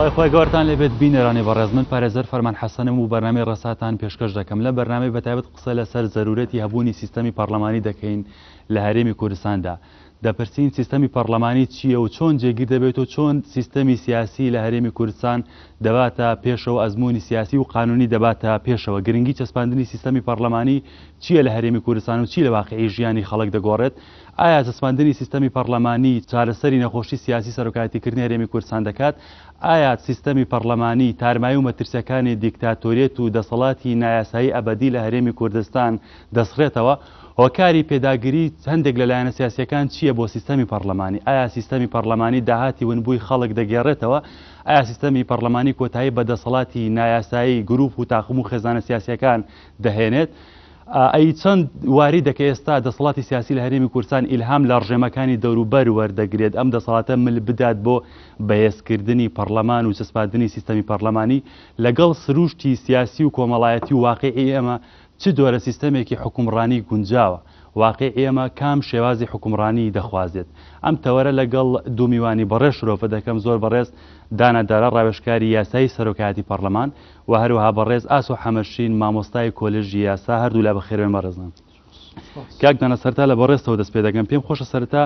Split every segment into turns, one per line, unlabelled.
سڵاوی خوای گەورەتان لێبێت بینەرانی بەڕێز من پارێزەر فەرمان حەسەنم و بەرنامەی ڕێساتان پێشکەش دەکەم لە بەرنامەی بەتایبەت قسە لەسەر زەرورەتی هەبوونی سیستەمی پەڕلەمانی دەکەین لە هەرێمی کوردستاندا دەپرسین سیستەمی پەڕلەمانی چییە و چۆن جێگیر دەبێت و چۆن سیستەمی سیاسی لە هەرێمی کوردستان دەباتە پێشەوە ئەزموونی سیاسی و قانونی دەباتە پێشەوە گرنگی چەسپاندنی سیستەمی پەڕلەمانی چییە لە هەرێمی کوردستان و چی لە واقیعی ژیانی خەڵک دەگۆڕێت ئایا چەسپاندنی سیستەمی پەڕلەمانی چارەسەری نەخۆشی سیاسی سەرۆکایەتیکردنی هەرێمی کوردستان دەکات؟ ئایا سیستەمی پەڕلەمانی تارمایی و مەترسیەکانی دیکتاتۆریەت و دەسەڵاتی نایاسایی ئەبەدی لە هەرێمی کوردستان دەسڕێتەوە؟ هۆکاری پێداگری هەندێک لە لایەنە سیاسیەکان چییە بۆ سیستەمی پەڕلەمانی؟ ئایا سیستەمی پەڕلەمانی داهاتی ونبووی خەڵک دەگێڕێتەوە؟ ئایا سیستەمی پەڕلەمانی کۆتایی بە دەسەڵاتی نایاسایی گروپ و تاقم و خێزانە سیاسیەکان دەهێنێت؟ ئەی چەند واریدە کە ئێستا دەسەڵاتی سیاسی لە هەرێمی کوردستان ئیلهام لە ڕژێمەکانی دەوروبەر وەردەگرێت ئەم دەسەڵاتە مل بدات بۆ بەهێزکردنی پەڕلەمان و چەسپاندنی سیستەمی پەڕلەمانی لەگەڵ سروشتی سیاسی و کۆمەڵایەتی و واقیعی ئێمە چ جۆرە سیستەمێکی حوکمڕانی گونجاوە؟ واقیعی ئێمە کام شێوازی حوکمڕانی دەخوازێت؟ ئەم تەوەرە لەگەڵ دوو میوانی بەڕێز شرۆڤە دەکەم زۆر بەڕێز دانا دارا ڕاوێژکاری یاسایی سەرۆکایەتی پەڕلەمان و هەروەها بەڕێز ئاسۆ حەمەشین مامۆستای کۆلێژی یاسا هەردوولا بەخێربێن بەڕێزان. کاک دانا سەرەتا لە بەڕێزتەوە دەست پێ دەکەم پێم خۆشە سەرەتا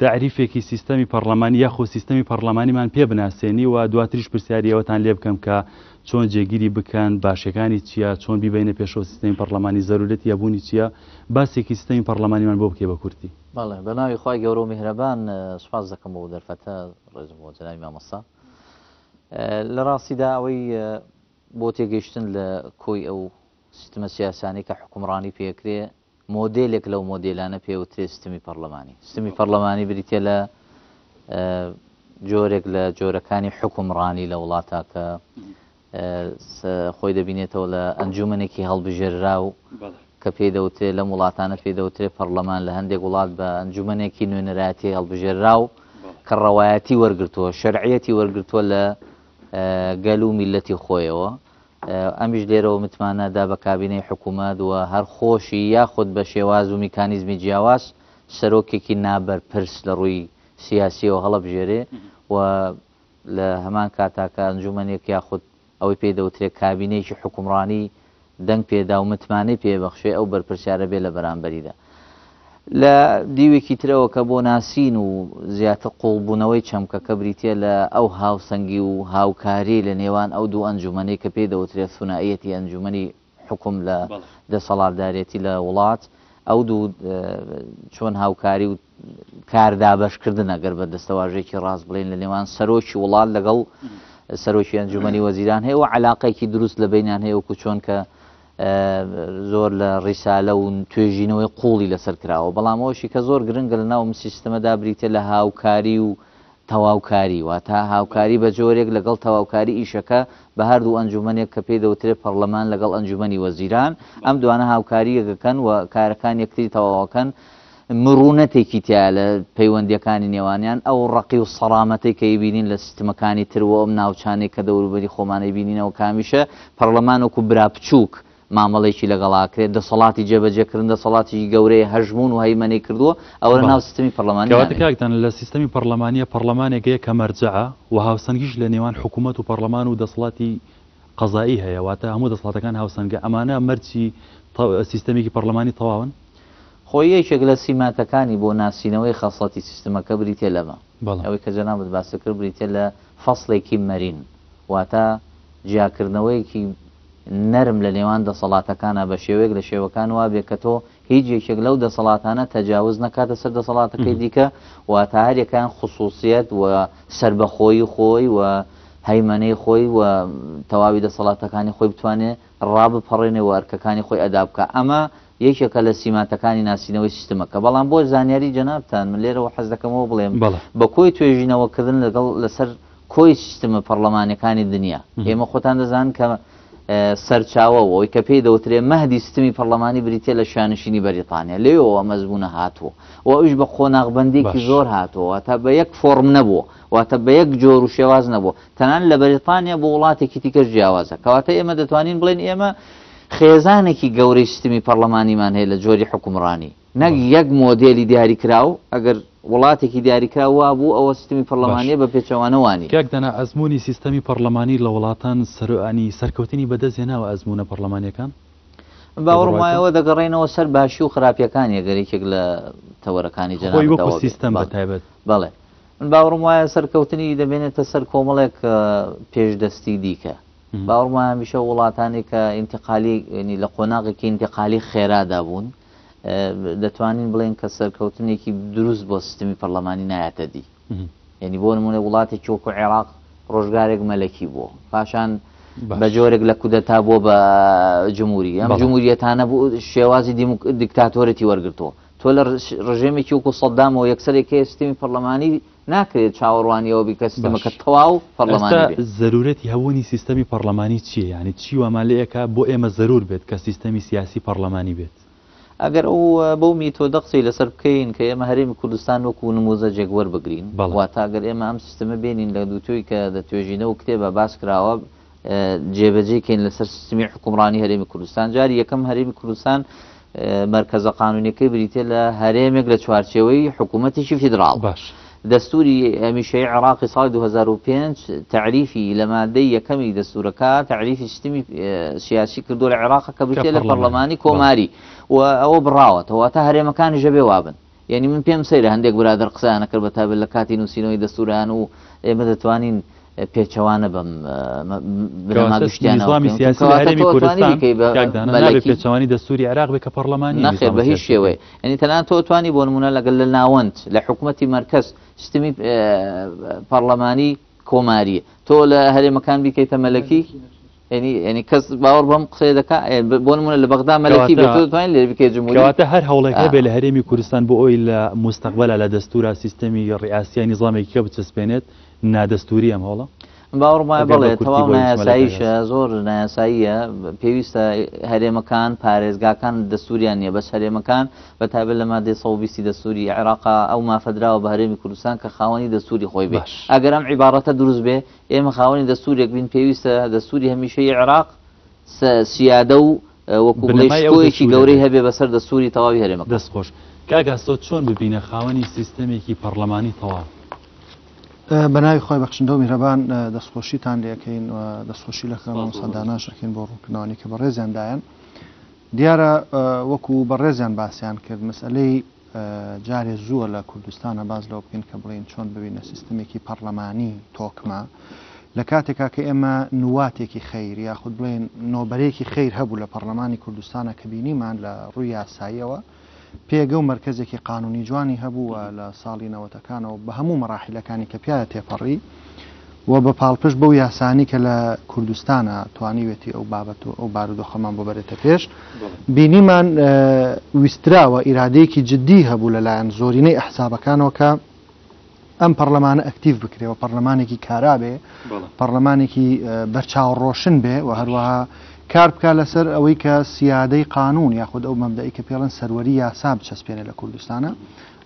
تەعریفێکی سیستەمی پەڕلەمانی یاخۆ سیستەمی پەڕلەمانیمان پێ بناسێنی و دواتریش پرسیاری ئەوەتان لێ بکەم کە چۆن جێگیری بکەن باشیەکانی چییە چۆن بیبەینە پێشەوە سیستەمی پەڕلەمانی زەرورەتی هەبوونی چییە باسێکی سیستەمی پەڕلەمانیمان بۆ بکەی بە کورتی.
بەڵێ بە ناوی خوای گەورە و میهرەبان سوپاس دەکەم بۆ دەرفەتە ڕێزم بۆ جەنابی مامۆستا. لە ڕاستیدا ئەوەی بۆ تێگەیشتن لە کۆی ئەو سیستمە سیاسانەی کە حوکمڕانی پێکرێ مۆدێلێک لەو مۆدێلانە پێوترێ سیستمی پەڕلەمانی. سیستمی پەڕلەمانی بریتیە لە جۆرێک لە جۆرەکانی حوکمڕانی لە وڵاتا کە خۆی دەبینێتەوە لە ئەنجومەنێکی هەڵبژێرراو کە پێی دەوترێ لەم وڵاتانە پێی دەوترێ پەڕلەمان لە هەندێک وڵات بە ئەنجومەنێکی نوێنەرایەتی هەڵبژێرراو کە ڕەوایەتی وەرگرتووە شەرعیەتی وەرگرتووە لە گەل و میلەتی خۆیەوە ئەمیش لێرەوە متمانە دا بە کابینەی حکوومەت و هەر خۆشی یاخود بە شێواز و میکانیزمی جیاواز سەرۆکێکی نابەرپرس لە ڕووی سیاسیەوە هەڵەبژێرێ و لە هەمان کاتا کە ئەنجومەنێک یاخود ئەوەی پێی دەوترێ کابینەیەکی حوکمڕانی دەنگ پێدا و متمانەی پێ بەخشێ ئەو بەرپرسیارە بێ لە بەرامبەریدا. لە دیوێکی ترەوە کە بۆ ناسین و زیاتر قووڵبوونەوەی چەمکەکە بریتییە لە ئەو هاوسەنگی و هاوکاریەی لە نێوان ئەو دوو ئەنجومەنەی کە پێی دەوترێ ثنائیەتی ئەنجومەنی حوکم لە دەسەڵاتدارێتی لە وڵات ئەو دوو چۆن هاوکاری و کار دابەشکردن ئەگەر بە دەستەواژەیەکی ڕاست بڵێین لە نێوان سەرۆکی وڵات لەگەڵ سەرۆکی ئەنجومەنی وەزیران هەیە و عەلاقەیەکی دروست لە بەینیان هەیە وەکو چۆن کە زۆر لە ڕیسالە و توێژینەوەی قوڵی لەسەر کراوە بەڵام ئەوشی کە زۆر گرنگە لە ناو سیستەمەدا بریتە لە هاوکاری و تەواوکاری، واتە هاوکاری بە جۆرێک لەگەڵ تەواوکاری ئیشەکە بە هەردوو ئەنجومەنێک کە پێی دەوترێت پەڕلەمان لەگەڵ ئەنجومەنی وەزیران، ئەم دوانە هاوکاری یەکەکەن و کارەکان یەکتری تەواوەکەن، مرونەتێکی تیایە لە پەیوەندیەکانی نێوانیان، ئەو ڕەقی و سەرامەتەی کە ئەیبینین لە سیستمەکانی تر و ئەم ناوچانەی کە دەوروبەری خۆمان ئەیبینینەوە کە هەمیشە پەڕلەمان وەکو برا بچووک مامەڵەیەکی لەگەڵا ئەکرێت، دەسەڵاتی جێبەجێکردن دەسەڵاتێکی گەورەیە، هەژموون و هەیمەنەی کردووە، ئەوە لە ناو سیستمی پەڕلەمانی
کەواتە
نامێنێت.
کاک دانا لە سیستەمی پەڕلەمانییە پەڕلەمانێک هەیە کە مەرجەعە و هاوسەنگیش لە نێوان حکوومەت و پەڕلەمان و دەسەڵاتی قەزایی هەیە واتە هەموو دەسەڵاتەکان هاوسەنگە ئەمانە مەرجی سیستەمێکی پەڕلەمانی تەواون؟
خۆی یەکێک لە سیماتەکانی بۆ ناسینەوەی خەسڵەتی سیستمەکە بریتیە لەمە، ئەوەی کە جەنابت باست کرد بریتیە لە فەسڵێکی مەرین واتە جیاکردنەوەیەکی نەرم لە نێوان دەسەڵاتەکانا بە شێوەیەک لە شێوەکان وابێ کە تۆ هیچ یەکێک لەو دەسەڵاتانە تەجاوز نەکاتە سەر دەسەڵاتەکەی دیکە واتە هەر یەکەیان خسوسیەت و سەربەخۆیی خۆی و هەیمەنەی خۆی و تەواوی دەسەڵاتەکانی خۆی بتوانێ ڕابپەڕێنێ و ئەرکەکانی خۆی ئەدا بکا ئەمە یەکێکە لە سیماتەکانی ناسینەوەی سیستمەکە بەڵام بۆ زانیاری جەنابتان من لێرەوە حەز دەکەمەوە بڵێم بە کۆی توێژینەوە کردن لەگەڵ لەسەر کۆی سیستمە پەڕلەمانیەکانی دنیا ئێمە خۆتان دەزانن کە سەرچاوە و ئەوەی کە پێی دەوترێ مەهدی سیستمی پەڕلەمانی بریتیە لە شانشینی بەریتانیا لەوێوە ئەم ئەزموونە هاتووە و ئەویش بە قۆناغبەندیەکی زۆر هاتووە واتە بە یەک فۆڕم نەبووە واتە بە یەک جۆر و شێواز نەبووە تەنانەت لە بەریتانیا بۆ وڵاتێکی تیکەش جیاوازە کەواتە ئێمە دەتوانین بڵێین ئێمە خێزانێکی گەورەی سیستمی پەڕلەمانیمان هەیە لە جۆری حوکمڕانی. نەک یەک مۆدێلی دیاریکراو، ئەگەر وڵاتێکی دیاریکراو وابوو ئەوە سیستمی پەڕلەمانیە بە پێچەوانە وانیە.
کاک دانا ئەزموونی سیستەمی پەڕلەمانی لە وڵاتان سەرۆانی سەرکەوتنی بەدەست هێناوە ئەزموونە پەڕلەمانیەکان؟
من باوەڕم وایە ئەوە دەگەڕێینەوە سەر باشی و خراپیەکانی ئەگەر یەکێک لە تەوەرەکانی
خۆی
جەنابت
وەکو
ئەوە بێ.
سیستەم بە
بەڵێ
تایبەت.
بەڵێ من باوەڕم وایە سەرکەوتنی دەبێنێتە سەر کۆمەڵێک پێشدەستی دیکە. باوەڕم وایە هەمیشە وڵاتانی کە ئینتقالی یعنی لە قۆناغێکی ئینتقالی خێرادا بوون دەتوانین بڵێن کە سەرکەوتنێکی دروست بۆ سیستمی پەرلەمانی نایەتە دی. یعنی بۆ نمونە وڵاتێکی وەکو عێراق ڕۆژگارێک مەلەکی بووە پاشان بە جۆرێک لە کودەتا بۆ بە جمهوری ئەم جمهوریەتانە بوو شێوازی دیکتاتۆرەتی وەرگتووە تۆ لە ڕژێمێکی وەکو سەدامەوە یەکسەرێک هەیە سیستمی پەرلەمانی ناکرێت چاوەڕوانی ئەوە بی کە سیستەمەکە تەواو پەرلەمانی بێ.
ئێستا زەرورەتی هەبوونی سیستەمی پەرلەمانی چییە؟ یانی چی وامان لێ ئەکا بۆ ئێمە زەرور بێت کە سیستەمی سیاسی پەرلەمانی بێت؟
ئەگەر ئەو بەو میتۆدە قسەی لەسەر بکەین کە ئێمە هەرێمی کوردستان وەکو نموزەجێک وەربگرین، واتە ئەگەر ئێمە ئەم سیستەمە بێنین لە دووتوێی کە دە توێژینەوە و کتێبا باس کراوە جێبەجێی کەین لەسەر سیستمی حوکمڕانی هەرێمی کوردستان، جاری یەکەم هەرێمی کوردستان مەرکەزە قانونیەکەی بریتیە لە هەرێمێک لە چوارچێوەی حکوومەتێکی فیدراڵ.
باش.
دەستوری هەمیشەیی عێراقی ساڵی 2005 تەعریفی لە مادەی یەکەمی دەستورەکە تەعریفی سیستمی سیاسی کردووە لە عێراق کە بریتیە لە پەرلەمانی کۆماری و ئەوە بڕاوەتەوە واتە هەرێمەکانیش ئەبێ وابن. یعنی من پێم سەیرە هەندێک برادەر قسەیان ئەکرد بە تایبەت لە کاتی نووسینەوەی دەستوران و ئێمە دەتوانین پێچەوانە بەم بنەما
کەواتە
گشتیانەوە
نیزامی
بکەین.
سیاسی لە
کەواتە
هەرێمی
تۆ ئەتوانی
کوردستان
بیکەی بە
کاک دانا نابێ
مەلەکی؟
پێچەوانی دەستوری عێراق بێ کە پەڕلەمان نییە
نەخێر
نیزامە
بە هیچ
سیاسیەکەی.
شێوەیە یعنی تەنانەت تۆ ئەتوانی بۆ نمونە لەگەڵ لە ناوەند لە حکومەتی مەرکەز سیستمی پەڕلەمانی کۆماریە تۆ لە هەرێمەکان بیکەیتە مەلەکی یعنی یعنی کەس باوەڕ بەم قسەیە دەکا بۆ نمونە لە بەغدا مەلەکی بێت تۆ دەتوانین لێ بکەیت جمهوری
کەواتە هەر هەوڵێک هەبێ لە هەرێمی کوردستان بۆ ئەوی لە مستەقبەلا لە دەستورا سیستەمی ڕیاسیای نیزامێکی کە بچەسپێنێت نادەستوری ئەم هەوڵە؟
باوەڕم وایە
ئەگەر بە
بەڵێ
کورتی
تەواو
بۆی بچمە لای کاک
نایاساییشە
ئاسۆ.
زۆر نایاساییە پێویستە هەرێمەکان پارێزگاکان دەستوریان نییە بەس هەرێمەکان بە تایبەت لە مادەی 120 دەستوری عێراقا ئەو مافە دراوە بە هەرێمی کوردستان کە خاوەنی دەستوری خۆی بێ
باش.
ئەگەر ئەم عیباڕەتە دروست بێ ئێمە خاوەنی دەستورێک بین پێویستە دەستوری هەمیشەیی عێراق سیادە و وەکو بڵێی
بنەمای ئەو
شکۆیەکی
دەستورە
گەورەی
بێت.
هەبێ بەسەر دەستوری تەواوی هەرێمەکە.
دەست خۆش. کاک ئاسۆ چۆن ببینە خاوەنی سیستەمێکی پەڕلەمانی تەواو؟
بە ناوی خوای بەخشندە و میهرەبان دەستخۆشیتان لێ ئەکەین و دەستخۆشی لە
سپاس بۆ
مامۆستا
بەڕێزتان.
داناش ئەکەین بۆ ڕوونکردنەوانی کە بەڕێزیان دایان. دیارە وەکو بەڕێزیان باسیان کرد مەسئەلەی جارێ زووە لە کوردستانە باس لەوە بکەین کە بڵێین چۆن ببینە سیستمێکی پەڕلەمانی تۆکمە لە کاتێکا کە ئێمە نواتێکی خەیر یاخود بڵێین نۆبەرەیەکی خەیر هەبوو لە پەڕلەمانی کوردستانە کە بینیمان لە ڕووی یاساییەوە پێگە و مەرکەزێکی قانونی جوانی هەبوو و لە ساڵی نەوەتەکانەوە بە هەموو مەراحیلەکانی کە پیایا تێپەڕی و بە پاڵپشت بەو یاسانی کە لە کوردستانە توانیوێتی ئەو بابەت و ئەو بارودۆخەمان بۆ بەرێتە پێش بینیمان ویستراوە ئیرادەیەکی جدی هەبوو لەلایەن زۆرینەی ئەحزابەکانەوە کە ئەم پەڕلەمانە ئەکتیڤ بکرێ و پەڕلەمانێکی کارا بێ، پەڕلەمانێکی بەرچاو ڕۆشن بێ و هەروەها کار بکا لەسەر ئەوەی کە سیادەی قانوون یاخود ئەو مەبدەئی کە پێڵێن سەروەری یاسا بچەسپێنێ لە کوردستانا.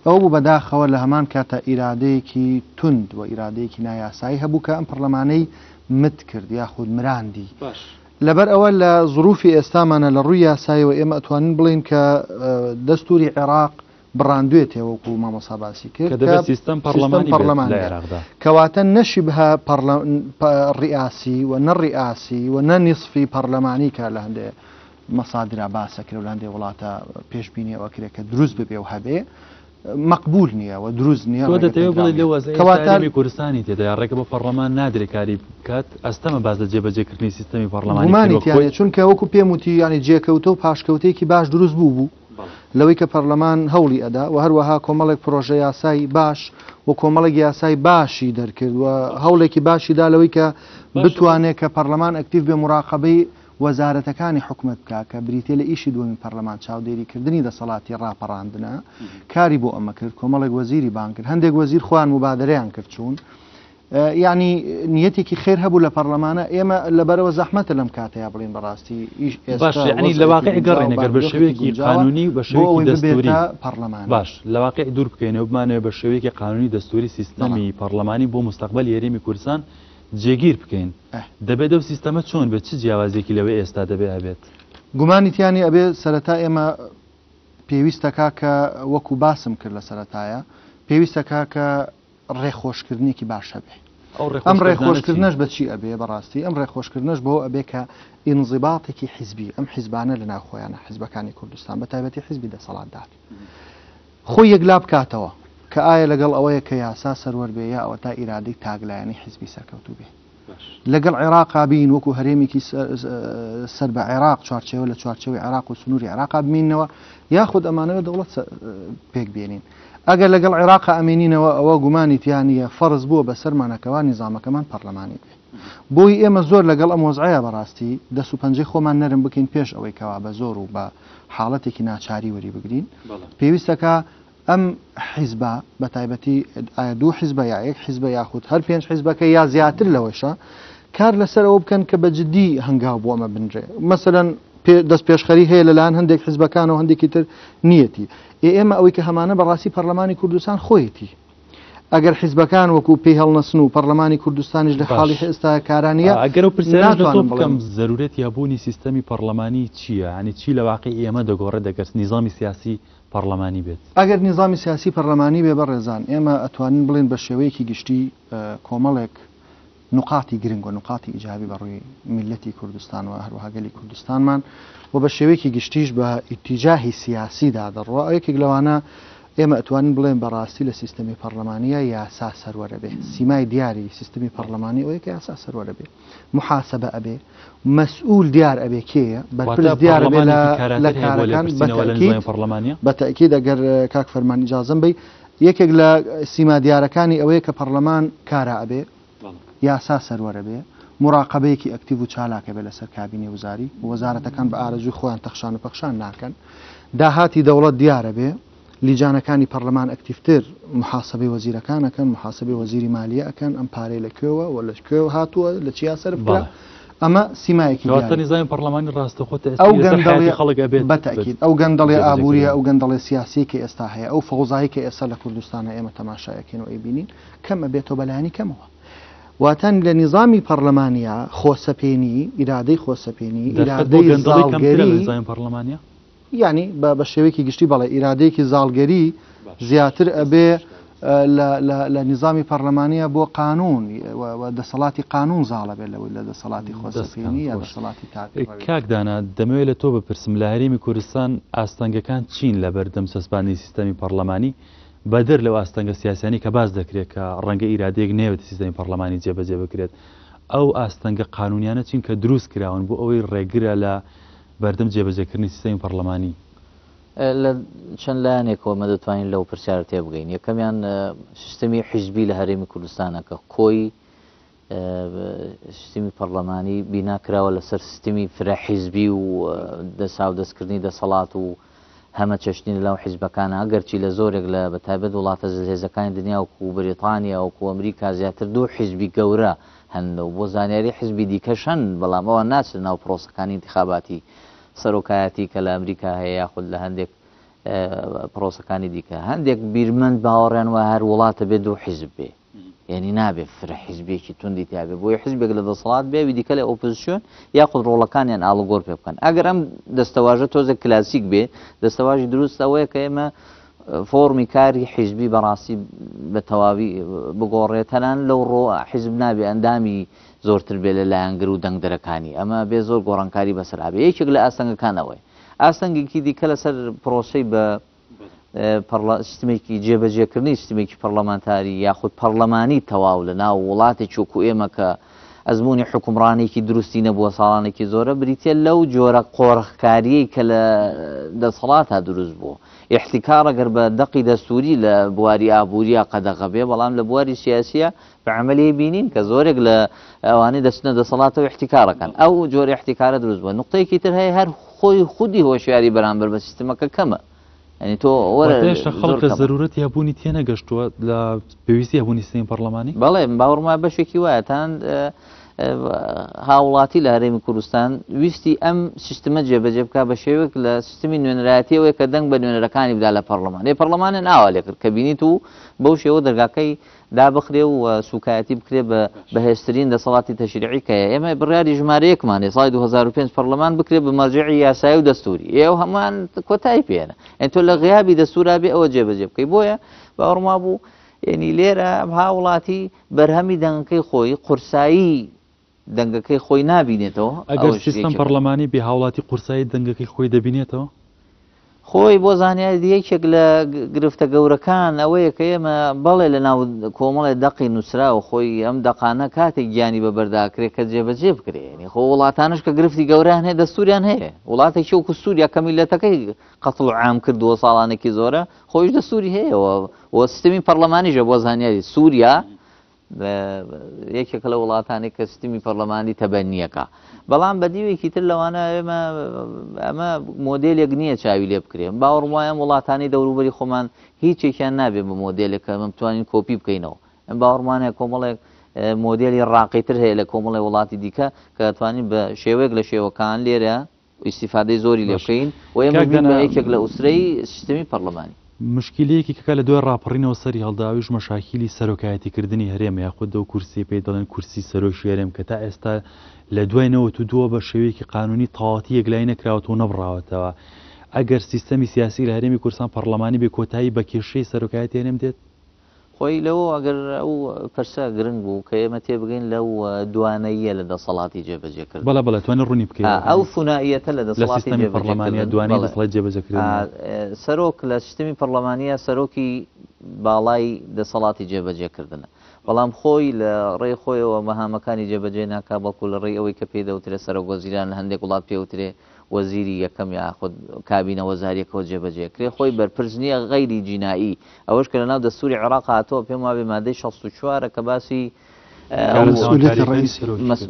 ئەوە بوو بەداخەوە لە هەمان کاتا ئیرادەیەکی توند و ئیرادەیەکی نایاسایی هەبوو کە ئەم پەڕلەمانەی مت کرد یاخود مراندی. لەبەر ئەوە لە زروفی ئێستامانە لە ڕووی یاسایەوە ئێمە ئەتوانین بڵێین کە دەستووری عێراق بڕاندوێتێ وەکو مامۆستا باسی کرد
کە دەبێت سیستەم پەڕلەمانی بێت لە عێراقدا.
کەواتە نە شبهە ڕیاسی و نە ڕیاسی و نە نیسفی پەڕلەمانی کە لە هەندێ مەسادرا باس ئەکرێ و لە هەندێ وڵاتە پێشبینی ئەوە ئەکرێ کە دروست ببێ و هەبێ مەقبول نییە و دروست نییە
تۆ
ڕێگە
دەتەوێت
پێدراو
بڵێی
نییە.
لەو وەزعەی ئێستا
کەواتە
هەرێمی کوردستانی تێدایە ڕێگە بە پەڕلەمان نادرێ کاری بکات ئەستەمە باس لە جێبەجێکردنی سیستەمی پەڕلەمانی بکەی
گومانی
وەک
تیا
خۆی؟
نییە چونکە وەکو پێم وتی یانی جێکەوتە و پاشکەوتەیەکی باش دروست بوو بوو. لەوەی کە پەرلەمان هەوڵی ئەدا و هەروەها کۆمەڵێک پرۆژە یاسای باش و کۆمەڵێک یاسای باشی دەرکرد و هەوڵێکی باشی دا لەوەی کە بتوانێت کە پەرلەمان ئەکتیڤ بێ مراقەبەی وەزارەتەکانی حکومەت بکا کە بریتیە لە ئیشی دووەمی پەرلەمان چاودێریکردنی دەسەڵاتی ڕاپەڕاندنە کاری بۆ ئەمە کرد کۆمەڵێک وەزیری بانگ کرد هەندێک وەزیر خۆیان موبادەرەیان کرد چوون یانی نیەتێکی خێر هەبوو لە پەڕلەمانە ئێمە لەبەرەوە زەحمەتە لەم کاتەیا بڵێین بەڕاستی ئیش
باش
ئێستا
یعنی لە
وەزعێکی
واقع
گونجاوە
گەڕێن ئەگەر بە
بارودۆخێکی
شێوەیەکی
گونجاوە
قانونی و بە
بۆ
شێوەیەکی
ئەوەی
دەستوری
ببێتە پەڕلەمانی.
باش لە واقع دوور بکەینەوە بمانەوێ بە شێوەیەکی قانونی دەستوری
بەڵێ.
سیستەمی پەڕلەمانی بۆ مستەقبەلی هەرێمی کوردستان جێگیر بکەین
ئه.
دەبێت ئەو سیستەمە چۆن بێت چ جیاوازیەکی لەوەی ئێستا دەبێ هەبێت؟
گومانی تیا نیە ئەبێ سەرەتا ئێمە. پێویستەکا کە وەکو باسم کرد لە سەرەتایە پێویستەکا کە ڕێخۆشکردنێکی باش هەبێ. ئەم ڕێخۆشکردنەش بە چی ئەبێ؟ بەڕاستی ئەم ڕێخۆشکردنەش بەوە ئەبێ کە ئینزیباتێکی حیزبی ئەم حیزبانە لە ناوخۆیانە حیزبەکانی کوردستان بە تایبەتی حیزبی دەسەڵاتدار خۆی یەکلا بکاتەوە کە ئایا لەگەڵ ئەوەیە کە یاسا سەروەر بێ یا ئەوەتا ئیرادەی تاکلایەنەی حیزبی سەرکەوتوو بێ. لەگەڵ عێراقا بین وەکو هەرێمێکی سەر بە عێراق چوارچێوە لە چوارچێوەی عێراق و سنووری عێراقا بمینەوە یاخود ئەمانەوە دەوڵەت پێک بێنین ئەگەر لەگەڵ عێراقا ئەمێنینەوە ئەوە گومانی تیا نییە فەرز بووە بەسەرمانەکەوا نیزامەکەمان پەرلەمانی بێ بۆی ئێمە زۆر لەگەڵ ئەم وەزعەیە بەڕاستی دەست و پەنجەی خۆمان نەرم بکەین پێش ئەوەی کەوا بە زۆر و بە حاڵەتێکی ناچاری وەری بگرین پێویستەکە ئەم حیزبە بە تایبەتی ئایا دوو حیزبە یا یەک حیزبە یاخود هەر پێنج حیزبەکە یا زیاتر لەوەشە کار لەسەر ئەوە بکەن کە بە جدی هەنگاو بۆ ئەمە بنرێ مەسەلەن دەست پێشخەری هەیە لەلایەن هەندێک حیزبەکان و هەندێکی تر نیەتی ئێ ئێمە ئەوەی کە هەمانە بەڕاستی پەرلەمانی کوردستان خۆیەتی ئەگەر حیزبەکان وەکو پێی هەڵنەسن و پەرلەمانی کوردستانیش لە حاڵی ئێستا کارانیە
ئەگەر ئەو پرسیارەش لە تۆ بکەم زەرورەتی هەبوونی سیستەمی پەرلەمانی چییە؟ یانی چی لە واقعی ئێمە دەگۆڕێت ئەگەر نیزامی سیاسی پەڕلەمانی بێت.
ئەگەر نیزامی سیاسی پەرلەمانی بێ بەڕێزان ئێمە ئەتوانین بڵێین بە شێوەیەکی گشتی کۆمەڵێک نوقاتی گرنگ و نوقاتی ئیجابی بە ڕووی میللەتی کوردستان و هەروەها گەلی کوردستانمان و بە شێوەیەکی گشتیش بە ئیتیجاهی سیاسیدا دەڕوا یەکێک لەوانە ئێمە ئەتوانین بڵێن بەڕاستی لە سیستەمی پەرلەمانیە یاسا سەروەرە بێ سیمای دیاری سیستمی پەرلەمانی ئەوەیە کە یاسا سەروەرە بێ محاسبە ئەبێ مەسئول دیار ئەبێ کێیە بەرپرس دیار ئەبێ لە لە کارەکان بە تەئکید ئەگەر کاک فەرمان ئیجازەم بەی یەکێک لە سیما دیارەکانی ئەوەیە کە پەڕلەمان کارا ئەبێ یاسا سەروەرە بێ مراقبەیەکی ئەکتیڤ و چالاکە بێ لەسەر کابینەی وزاری وەزارەتەکان بە ئارەزووی خۆیان تەخشان و پەخشان ناکەن داهاتی دەوڵەت دیارە بێ لیجانەکانی پەڕلەمان ئەکتیڤتر موحاسەبەی وەزیرەکان ئەکەن، موحاسەبەی وەزیری مالیە ئەکەن، ئەم پارەی لە کوێوە و لە کوێوە هاتووە، لە چیا سەرف کرا، ئەمە سیمایەکی
دیارە. کەواتە نیزامی پەڕلەمانی ڕاستەوخۆ تەئسیری لەسەر حەیاتی خەڵک ئەبێت؟
بە تەئکید. ئەو گەندەڵیە ئابووریە، ئەو گەندەڵیە سیاسیەی کە ئێستا هەیە، ئەو فەوزایەی کە ئێستا لە کوردستان هەیە ئێمە تەماشای ئەکەین و ئەیبینین، کەم ئەبێتەوە بە لایەنی کەمەوە. واتە لە نیزامی پەڕلەمانیا خۆسەپێنی، ئیرادەی خۆسەپێنی،
دەرفەت بۆ
ئیرادەی
گەندەڵی کەمترە لە
زاڵگەری،
نیزامی پەڕلەمانیا؟
یانی بە بە شێوەیەکی گشتی بەڵێ ئیرادەیەکی زاڵگەری زیاتر ئەبێ لە لە لە نیزامی پەرلەمانیە بۆ قانون و دەسەڵاتی قانون زاڵە بێت لەوەی لە دەسەڵاتی خۆسەپێنی یا دەسەڵاتی تاکڕەوی.
کاک دانا دەمەوێت لە تۆ بپرسم لە هەرێمی کوردستان ئاستەنگەکان چین لە بەردەم چەسپاندنی سیستەمی پەڕلەمانی بەدەر لەو ئاستەنگە سیاسیانەی کە باس دەکرێت کە ڕەنگە ئیرادەیەک نەیەوێت سیستەمی پەڕلەمانی جێبەجێ بکرێت ئەو ئاستەنگە قانونیانە چین کە دروست کراون بۆ ئەوەی ڕێگرە لە بەردەم جێبەجێکردنی سیستەمی پەڕلەمانی؟
لە چەند لایەنێکەوە ئێمە دەتوانین لەو پرسیارە تێبگەین. یەکەمیان سیستەمی حیزبی لە هەرێمی کوردستانە کە کۆی سیستمی پەڕلەمانی بینا کراوە لەسەر سیستمی فرە حیزبی و دەساودەستکردنی دەسەڵات و هەمەچەشنی لەناو حیزبەکانە، ئەگەرچی لە زۆرێک لە بەتایبەت وڵاتە زلهێزەکانی دنیا وەکو بەریتانیا وەکو ئەمریکا زیاتر دوو حیزبی گەورە هەن و بۆ زانیاری حیزبی دیکەش هەن بەڵام ئەوان ناچنە ناو پرۆسەکانی ئینتخاباتی سەرۆکایەتی کە لە ئەمریکا هەیە یاخود لە هەندێک پرۆسەکانی دیکە هەندێک بیرمەند باوەڕیان وایە هەر وڵاتە بێ دوو حیزب بێ یعنی نابێ فرە حیزبێکی توندی تیاابێ بۆیە حیزبێک لە دەسەڵات بێ ئەوی دیکە لە ئۆپۆزیسیۆن یاخود ڕۆڵەکانیان ئاڵوگۆر پێ بکەن ئەگەر ئەم دەستەواژە تۆزێک کلاسیک بێ دەستەواژی دروست ئەوەیە کە ئێمە فۆڕمی کاری حیزبی بەڕاستی بە تەواوی بگۆڕێ تەنان لەو ڕۆ حیزب نابێ ئەندامی زۆرتر بێ لە لایەنگر و دەنگدەرەکانی ئەمە بێ زۆر گۆڕانکاری بەسەر ئابێ یەکێک لە ئاستەنگەکان ئەوەیە ئاستەنگێکی دیکە لەسەر پرۆسەی بە سیستمێکی جێبەجێکردنی سیستمێکی پەڕلەمانتاری یاخود پەڕلەمانی تەواو لە ناو وڵاتێکی وەکو ئێمە کە ئەزموونی حوکمڕانێکی دروستی نەبووە ساڵانێکی زۆرە بریتیە لەو جۆرە قۆرخکاریەی کە لە دەسەڵاتا دروست بوو ئیحتیکار ئەگەر بە دەقی دەستوری لە بواری ئابووریا قەدەغە بێ بەڵام لە بواری سیاسیە بە عەمەلی بینین کە زۆرێک لە ئەوانەی دەچنە دەسەڵاتەوە ئیحتیکارەکەن ئەو جۆرە ئیحتیکارە دروست بووە نوقتەیەکی تر هەیە هەر خۆی خودی هۆشیاری بەرامبەر بە سیستمەکە کەمە یعنی تۆ وەرە
واتە هێشتا
زۆر
خەڵک لە
کەمە.
زەرورەتی هەبوونی تێنەگەشتووە لە پێویستی هەبوونی سیستەمی پەڕلەمانی؟
بەڵێ من باوەڕم وایە بەشێکی وایە تەنانەت هاوڵاتی لە هەرێمی کوردستان ویستی ئەم سیستمە جێبەجێ بکا بە شێوەیەک لە سیستمی نوێنەرایەتیەوەیە کە دەنگ بە نوێنەرەکانی بدا لە پەڕلەمان. ئێ پەڕلەمانیان ئاوا لێ کرد کە بینیت و بەو شێوە دەرگاکەی دابخرێ و سوکایەتی بکرێ بە بەهێزترین دەسەڵاتی تەشریعی کە هەیە. ئێمە بڕیاری ژمارە یەکمان هەیە ساڵی 2005 پەڕلەمان بکرێ بە مەرجەعی یاسایی و دەستوری. ئێ ئەو هەمان کۆتایی پێ هێنا. یانی تۆ لە غیابی دەستورا بێ ئەوە جێبەجێ بکەی. بۆیە باوەڕم وابوو یانی لێرە هاوڵاتی بەرهەمی دەنگەکەی خۆی، قورسایی دەنگەکەی خۆی نابینێتەوە،
ئەگەر
ئەوەش
سیستەم
یەکێکە.
پەڕلەمانی بێ هاوڵاتی قورسایی دەنگەکەی خۆی دەبینێتەوە؟
خۆی بۆ زانیاریت یەکێک لە گرفتە گەورەکان ئەوەیە کە ئێمە بەڵێ لە ناو کۆمەڵێ دەقی نووسراو خۆی ئەم دەقانە کاتێک گیانی بە بەردا ئەکرێ کە جێبەجێ بکرێ یانی خۆ وڵاتانەش کە گرفتی گەورەیان هەیە دەستووریان هەیە وڵاتێکی وەکو سووریا کە میللەتەکەی قەتڵ عام کردووە ساڵانێکی زۆرە خۆیش دەستووری هەیە و سیستمی پەڕلەمانیشە بۆ زانیاری سووریا یەکێکە لە وڵاتانی کە سیستمی پەرلەمانی تەبەنیەکە بەڵام بە دیوێکی تر لەوانە ئێمە ئەمە مۆدلێک نییە چاوی لێ بکرێن باوەڕم وایە ئەم وڵاتانی دەوروبەری خۆمان هیچێکیان نابێ بە مۆدلێک کە ئەمە بتوانین کۆپی بکەینەوە ئەم باوەڕمان هەیە کۆمەڵێک مۆدێلی ڕاقیتر هەیە لە کۆمەڵی وڵاتی دیکە کە توانین بە شێوەیەک لە شێوەکان لێرە ئیستیفادەی زۆری لێ
باش
بکەین و ئێمەش
کاک
بین بە
دانا
یەکێک لە ئوسرەی سیستمی پەڕلەمانی.
مشکیلەیەکی کە لە دوای ڕاپەڕینەوە سەری هەڵدا ئەویش مەشاکیلی سەرۆکایەتی کردنی هەرێمە یاخود ئەو کورسیەی پێی دەڵێن کورسی سەرۆکی هەرێم کە تا ئێستا لە دوای 92 بە شێوەیەکی قانونی تەواوەتی یەکلایی نەکراوەتەوە و نەبڕاوەتەوە ئەگەر سیستەمی سیاسی لە هەرێمی کوردستان پەڕلەمانی بێ کۆتایی بە کێشەی سەرۆکایەتی هەرێم دێت؟
خۆی لەوە ئەگەر ئەو پرسە گرنگ بوو کە ئێمە تێبگەین لەو دوانەییە لە دەسەڵاتی جێبەجێکردن.
بەڵێ بەڵێ توانی ڕوونی بکەیەوە
ئەو ثنائیەتە لە
لە
دەسەڵاتی
سیستەمی پەڕلەمانیە
جێبەجێکردن
دوانەی
بەڵێ
دەسەڵاتی جێبەجێکردن هەیە.
سەرۆک لە سیستەمی پەڕلەمانیە سەرۆکی باڵای دەسەڵاتی جێبەجێکردنە بەڵام خۆی لە ڕێی خۆیەوە مەهامەکانی جێبەجێ ناکا بەڵکو لە ڕێی ئەوەی کە پێی دەوترێ سەرۆک وەزیران لە هەندێک وڵات پێوترێ وەزیری یەکەم یاخود کابینە وەزاریەکەوە جێبەجێ کرێ خۆی بەرپرس نیە غەیری جینائی ئەوەش کە لەناو دەستوری عێراق هاتووە پێم وابێ مادەی 64 کە باسی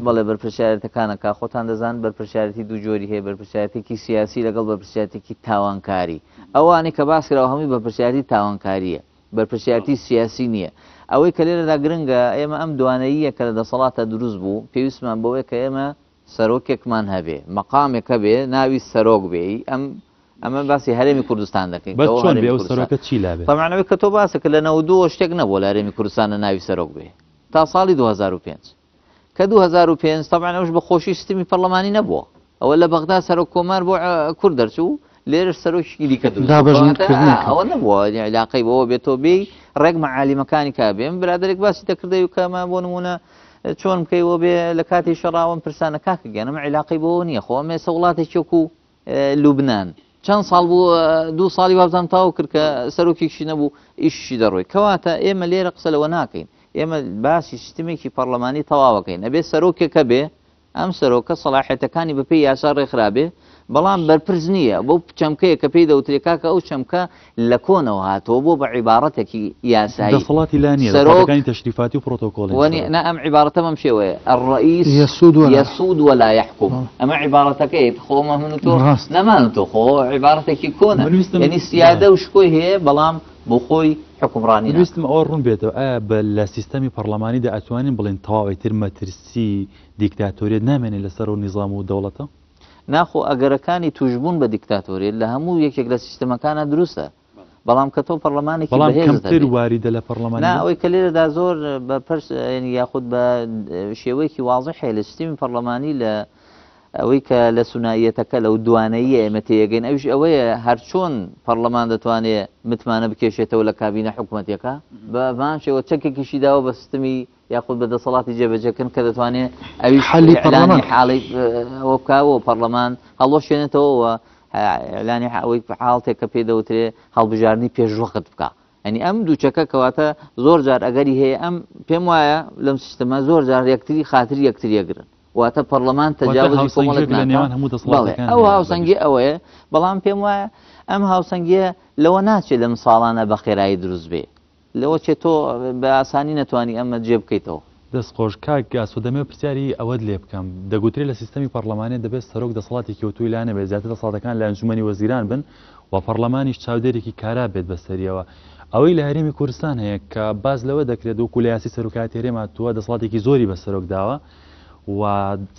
بەڵێ بەرپرسیارەتەکانە کا خۆتان دەزان بەرپرسیارەتی دوو جۆری هەیە بەرپرسیارەتێکی سیاسی لەگەڵ بەرپرسیارەتێکی تاوانکاری ئەوانەی کە باس کراوە هەمووی بەرپرسیارەتی تاوانکاریە بەرپرسیارەتی سیاسی نییە. ئەوەی کە لێرەدا گرنگە ئێمە ئەم دوانەییە کە لە دەسەڵاتە دروست بوو پێویستمان بەوەیە کە ئێمە سەرۆکێکمان هەبێ، مەقامێک هەبێ ناوی سەرۆک بێ، ئی ئەم ئەمە باسی هەرێمی کوردستان دەکەین
بەس
کە ئەوە
چۆن بێ
هەرێمی
ئەو
کوردستان.
سەرۆکە چی لا بێت؟
تەبعەن ئەوەی کە تۆ باست کرد لە 92 شتێک نەبووە لە هەرێمی کوردستان لە ناوی سەرۆک بێ تا ساڵی 2005 کە 2005 تەبعەن ئەوش بە خۆشی سیستمی پەرلەمانی نەبووە ئەوە لە بەغدا سەرۆک کۆمار بۆ کورد دەرچوو لێرەش سەرۆکێکی دیکە دروست بوو.
دابەش
کەواتە
کردنێک.
ئەوە نەبووە یعنی عیلاقەی بەوە بێت تۆ بێی ڕێک مەعالیمەکانی کا بێ. من برادەرێک باسی دەکردەوە کە ئەمە بۆ نموونە چۆن بکەی وە بێ لە کاتی شەڕاوەم پرسانە کاکە گیان ئەمە عیلاقەی بەوە نییە خۆ ئەمە ئێستا وڵاتێکی وەکو لوبنان چەند ساڵ بوو دوو ساڵی وابزانم تەواو کرد کە سەرۆکێکیشی نەبوو ئیشیشی دەڕۆی کەواتە ئێمە لێرە قسە لەوە ناکەین ئێمە باسی سیستمێکی پەرلەمانی تەواوەکەین ئەبێ سەرۆکێک هەبێ ئەم سەرۆکە سەڵاحیەتەکانی بەپێی یاسا ڕێکخرابێ، بەڵام بەرپرس نییە، بەو چەمکەیە کە پێی دەوترێ کاکە ئەو چەمکە لە کۆنەوە هاتووە بۆ بە عیباڕەتێکی یاسایی
دەسەڵاتی لا نییە،
سەرۆک
دەسەڵاتەکانی تەشریفاتی و پرۆتۆکۆڵین
وەنی
سەرۆک.
نا ئەم عیباڕەتە بەم شێوەیە، الرئیس
یسود ولا
یسود ولا یحکم، ئەمە عیباڕەتەکەیە خۆ ئەمە من و تۆ
ڕاستە.
نەمانوتووە خۆ عیباڕەتێکی کۆنە،
من ویستم
یەنی
بەڵێ.
سیادە و شکۆی هەیە بەڵام بۆ خۆی حوکمڕانی
من
ناکا.
ویستم ئەوە ڕوون بێتەوە ئایا بە لە سیستەمی پەڕلەمانیدا ئەتوانین بڵێین تەواو ئیتر مەترسی دیکتاتۆریەت نامێنێ لەسەر ئەو نیزام و دەوڵەتە؟
نا خۆ ئەگەرەکانی توشبوون بە دیکتاتۆریەت لە هەموو یەکێک لە سیستەمەکانا دروستە بەڵام کە تۆ پەڕلەمانێکی
بەڵام
بەهێزت
کەمتر
هەبێ.
واریدە لە
نا
پەڕلەمانیدا؟
ئەوەی کە لێرەدا زۆر بە پرس یانی یاخود بە شێوەیەکی وازح هەیە لە سیستەمی پەڕلەمانی لە ئەوەی کە لە سونائیەتەکە لەو دوانەییە ئێمە تێیەگەین ئەویش ئەوەیە هەرچۆن پەڕلەمان دەتوانێ متمانە بکێشێتەوە لە کابینە حکومەتیەکە بە هەمان شێوە چەکێکیشی داوە بە سیستمی یاخود بە دەسەڵاتی جێبەجێکردن کە دەتوانێت ئەویش
حەلی
ئیعلانی
پەڕلەمان.
حاڵی ئەوە بکا و پەڕلەمان هەڵوەشێنێتەوە و ئیعلانی ئەوەی حاڵتێک کە پێی دەوترێ هەڵبژاردنی پێشوەخت بکا. یعنی ئەم دوو چەکە کەواتە زۆر جار ئەگەری هەیە ئەم پێم وایە لەم سیستەمە زۆر جار یەکتری خاتری یەکتری ئەگرن. واتە پەڕلەمان
واتە
تەجاوزی کۆمەڵێک
هاوسەنگییەک لە
ناکا.
نێوان هەموو
بەڵێ
دەسەڵاتەکان
ئەو
هەیە بە
هاوسەنگی
گشتی.
ئەوەیە، بەڵام پێم وایە ئەم هاوسەنگییە لەوە ناچێت لەم ساڵانە بە خێرایی دروست بێ. لەوە چێ تۆ بە ئاسانی نەتوانی ئەمە جێ بکەیتەوە.
دەست خۆش کاک ئاسۆ دەمەوێت پرسیاری ئەوەت لێ بکەم دەگوترێ لە سیستەمی پەڕلەمانیە دەبێت سەرۆک دەسەڵاتێکی ئەوتۆی لا نەبێت زیاتر دەسەڵاتەکان لە ئەنجومەنی وەزیران بن و پەڕلەمانیش چاودێرێکی کارا بێت بەسەریەوە ئەوەی لە هەرێمی کوردستان هەیە کە باس لەوە دەکرێت وەکو لە یاسی سەرۆکایەتی هەرێم هاتووە دەسەڵاتێکی زۆری بە سەرۆک داوە و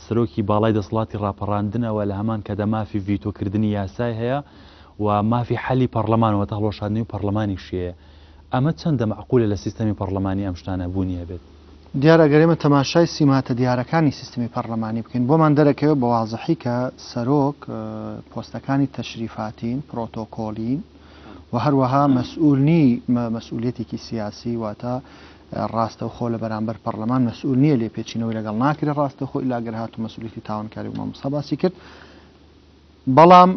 سەرۆکی باڵای دەسەڵاتی ڕاپەڕاندنەوە لە هەمان کەدا مافی ڤیتۆکردنی یاسای هەیە و مافی حەلی پەڕلەمان واتە هەڵوەشاندنەوەی پەڕلەمانیشی هەیە. ئەمە چەندە مەعقولە لە سیستەمی پەڕلەمانی ئەم شتانە بوونی هەبێت؟
دیارە گەر ئێمە تەماشای سیماتە دیارەکانی سیستمی پەڕلەمانی بکەین بۆمان دەرەکەوێت بە وازحی کە سەرۆک پۆستەکانی تەشریفاتین، پرۆتۆکۆلین و هەروەها مەسئول نی مەسئولیەتێکی سیاسی واتە ڕاستەوخۆ لە بەرامبەر پەڕلەمان مەسئول نییە لێپێچینەوەی لەگەڵ ناکرێت ڕاستەوخۆ ئیلا گەر هاتوو مەسئولیەتی تاوانکاری و مامۆستا باسی کرد بەڵام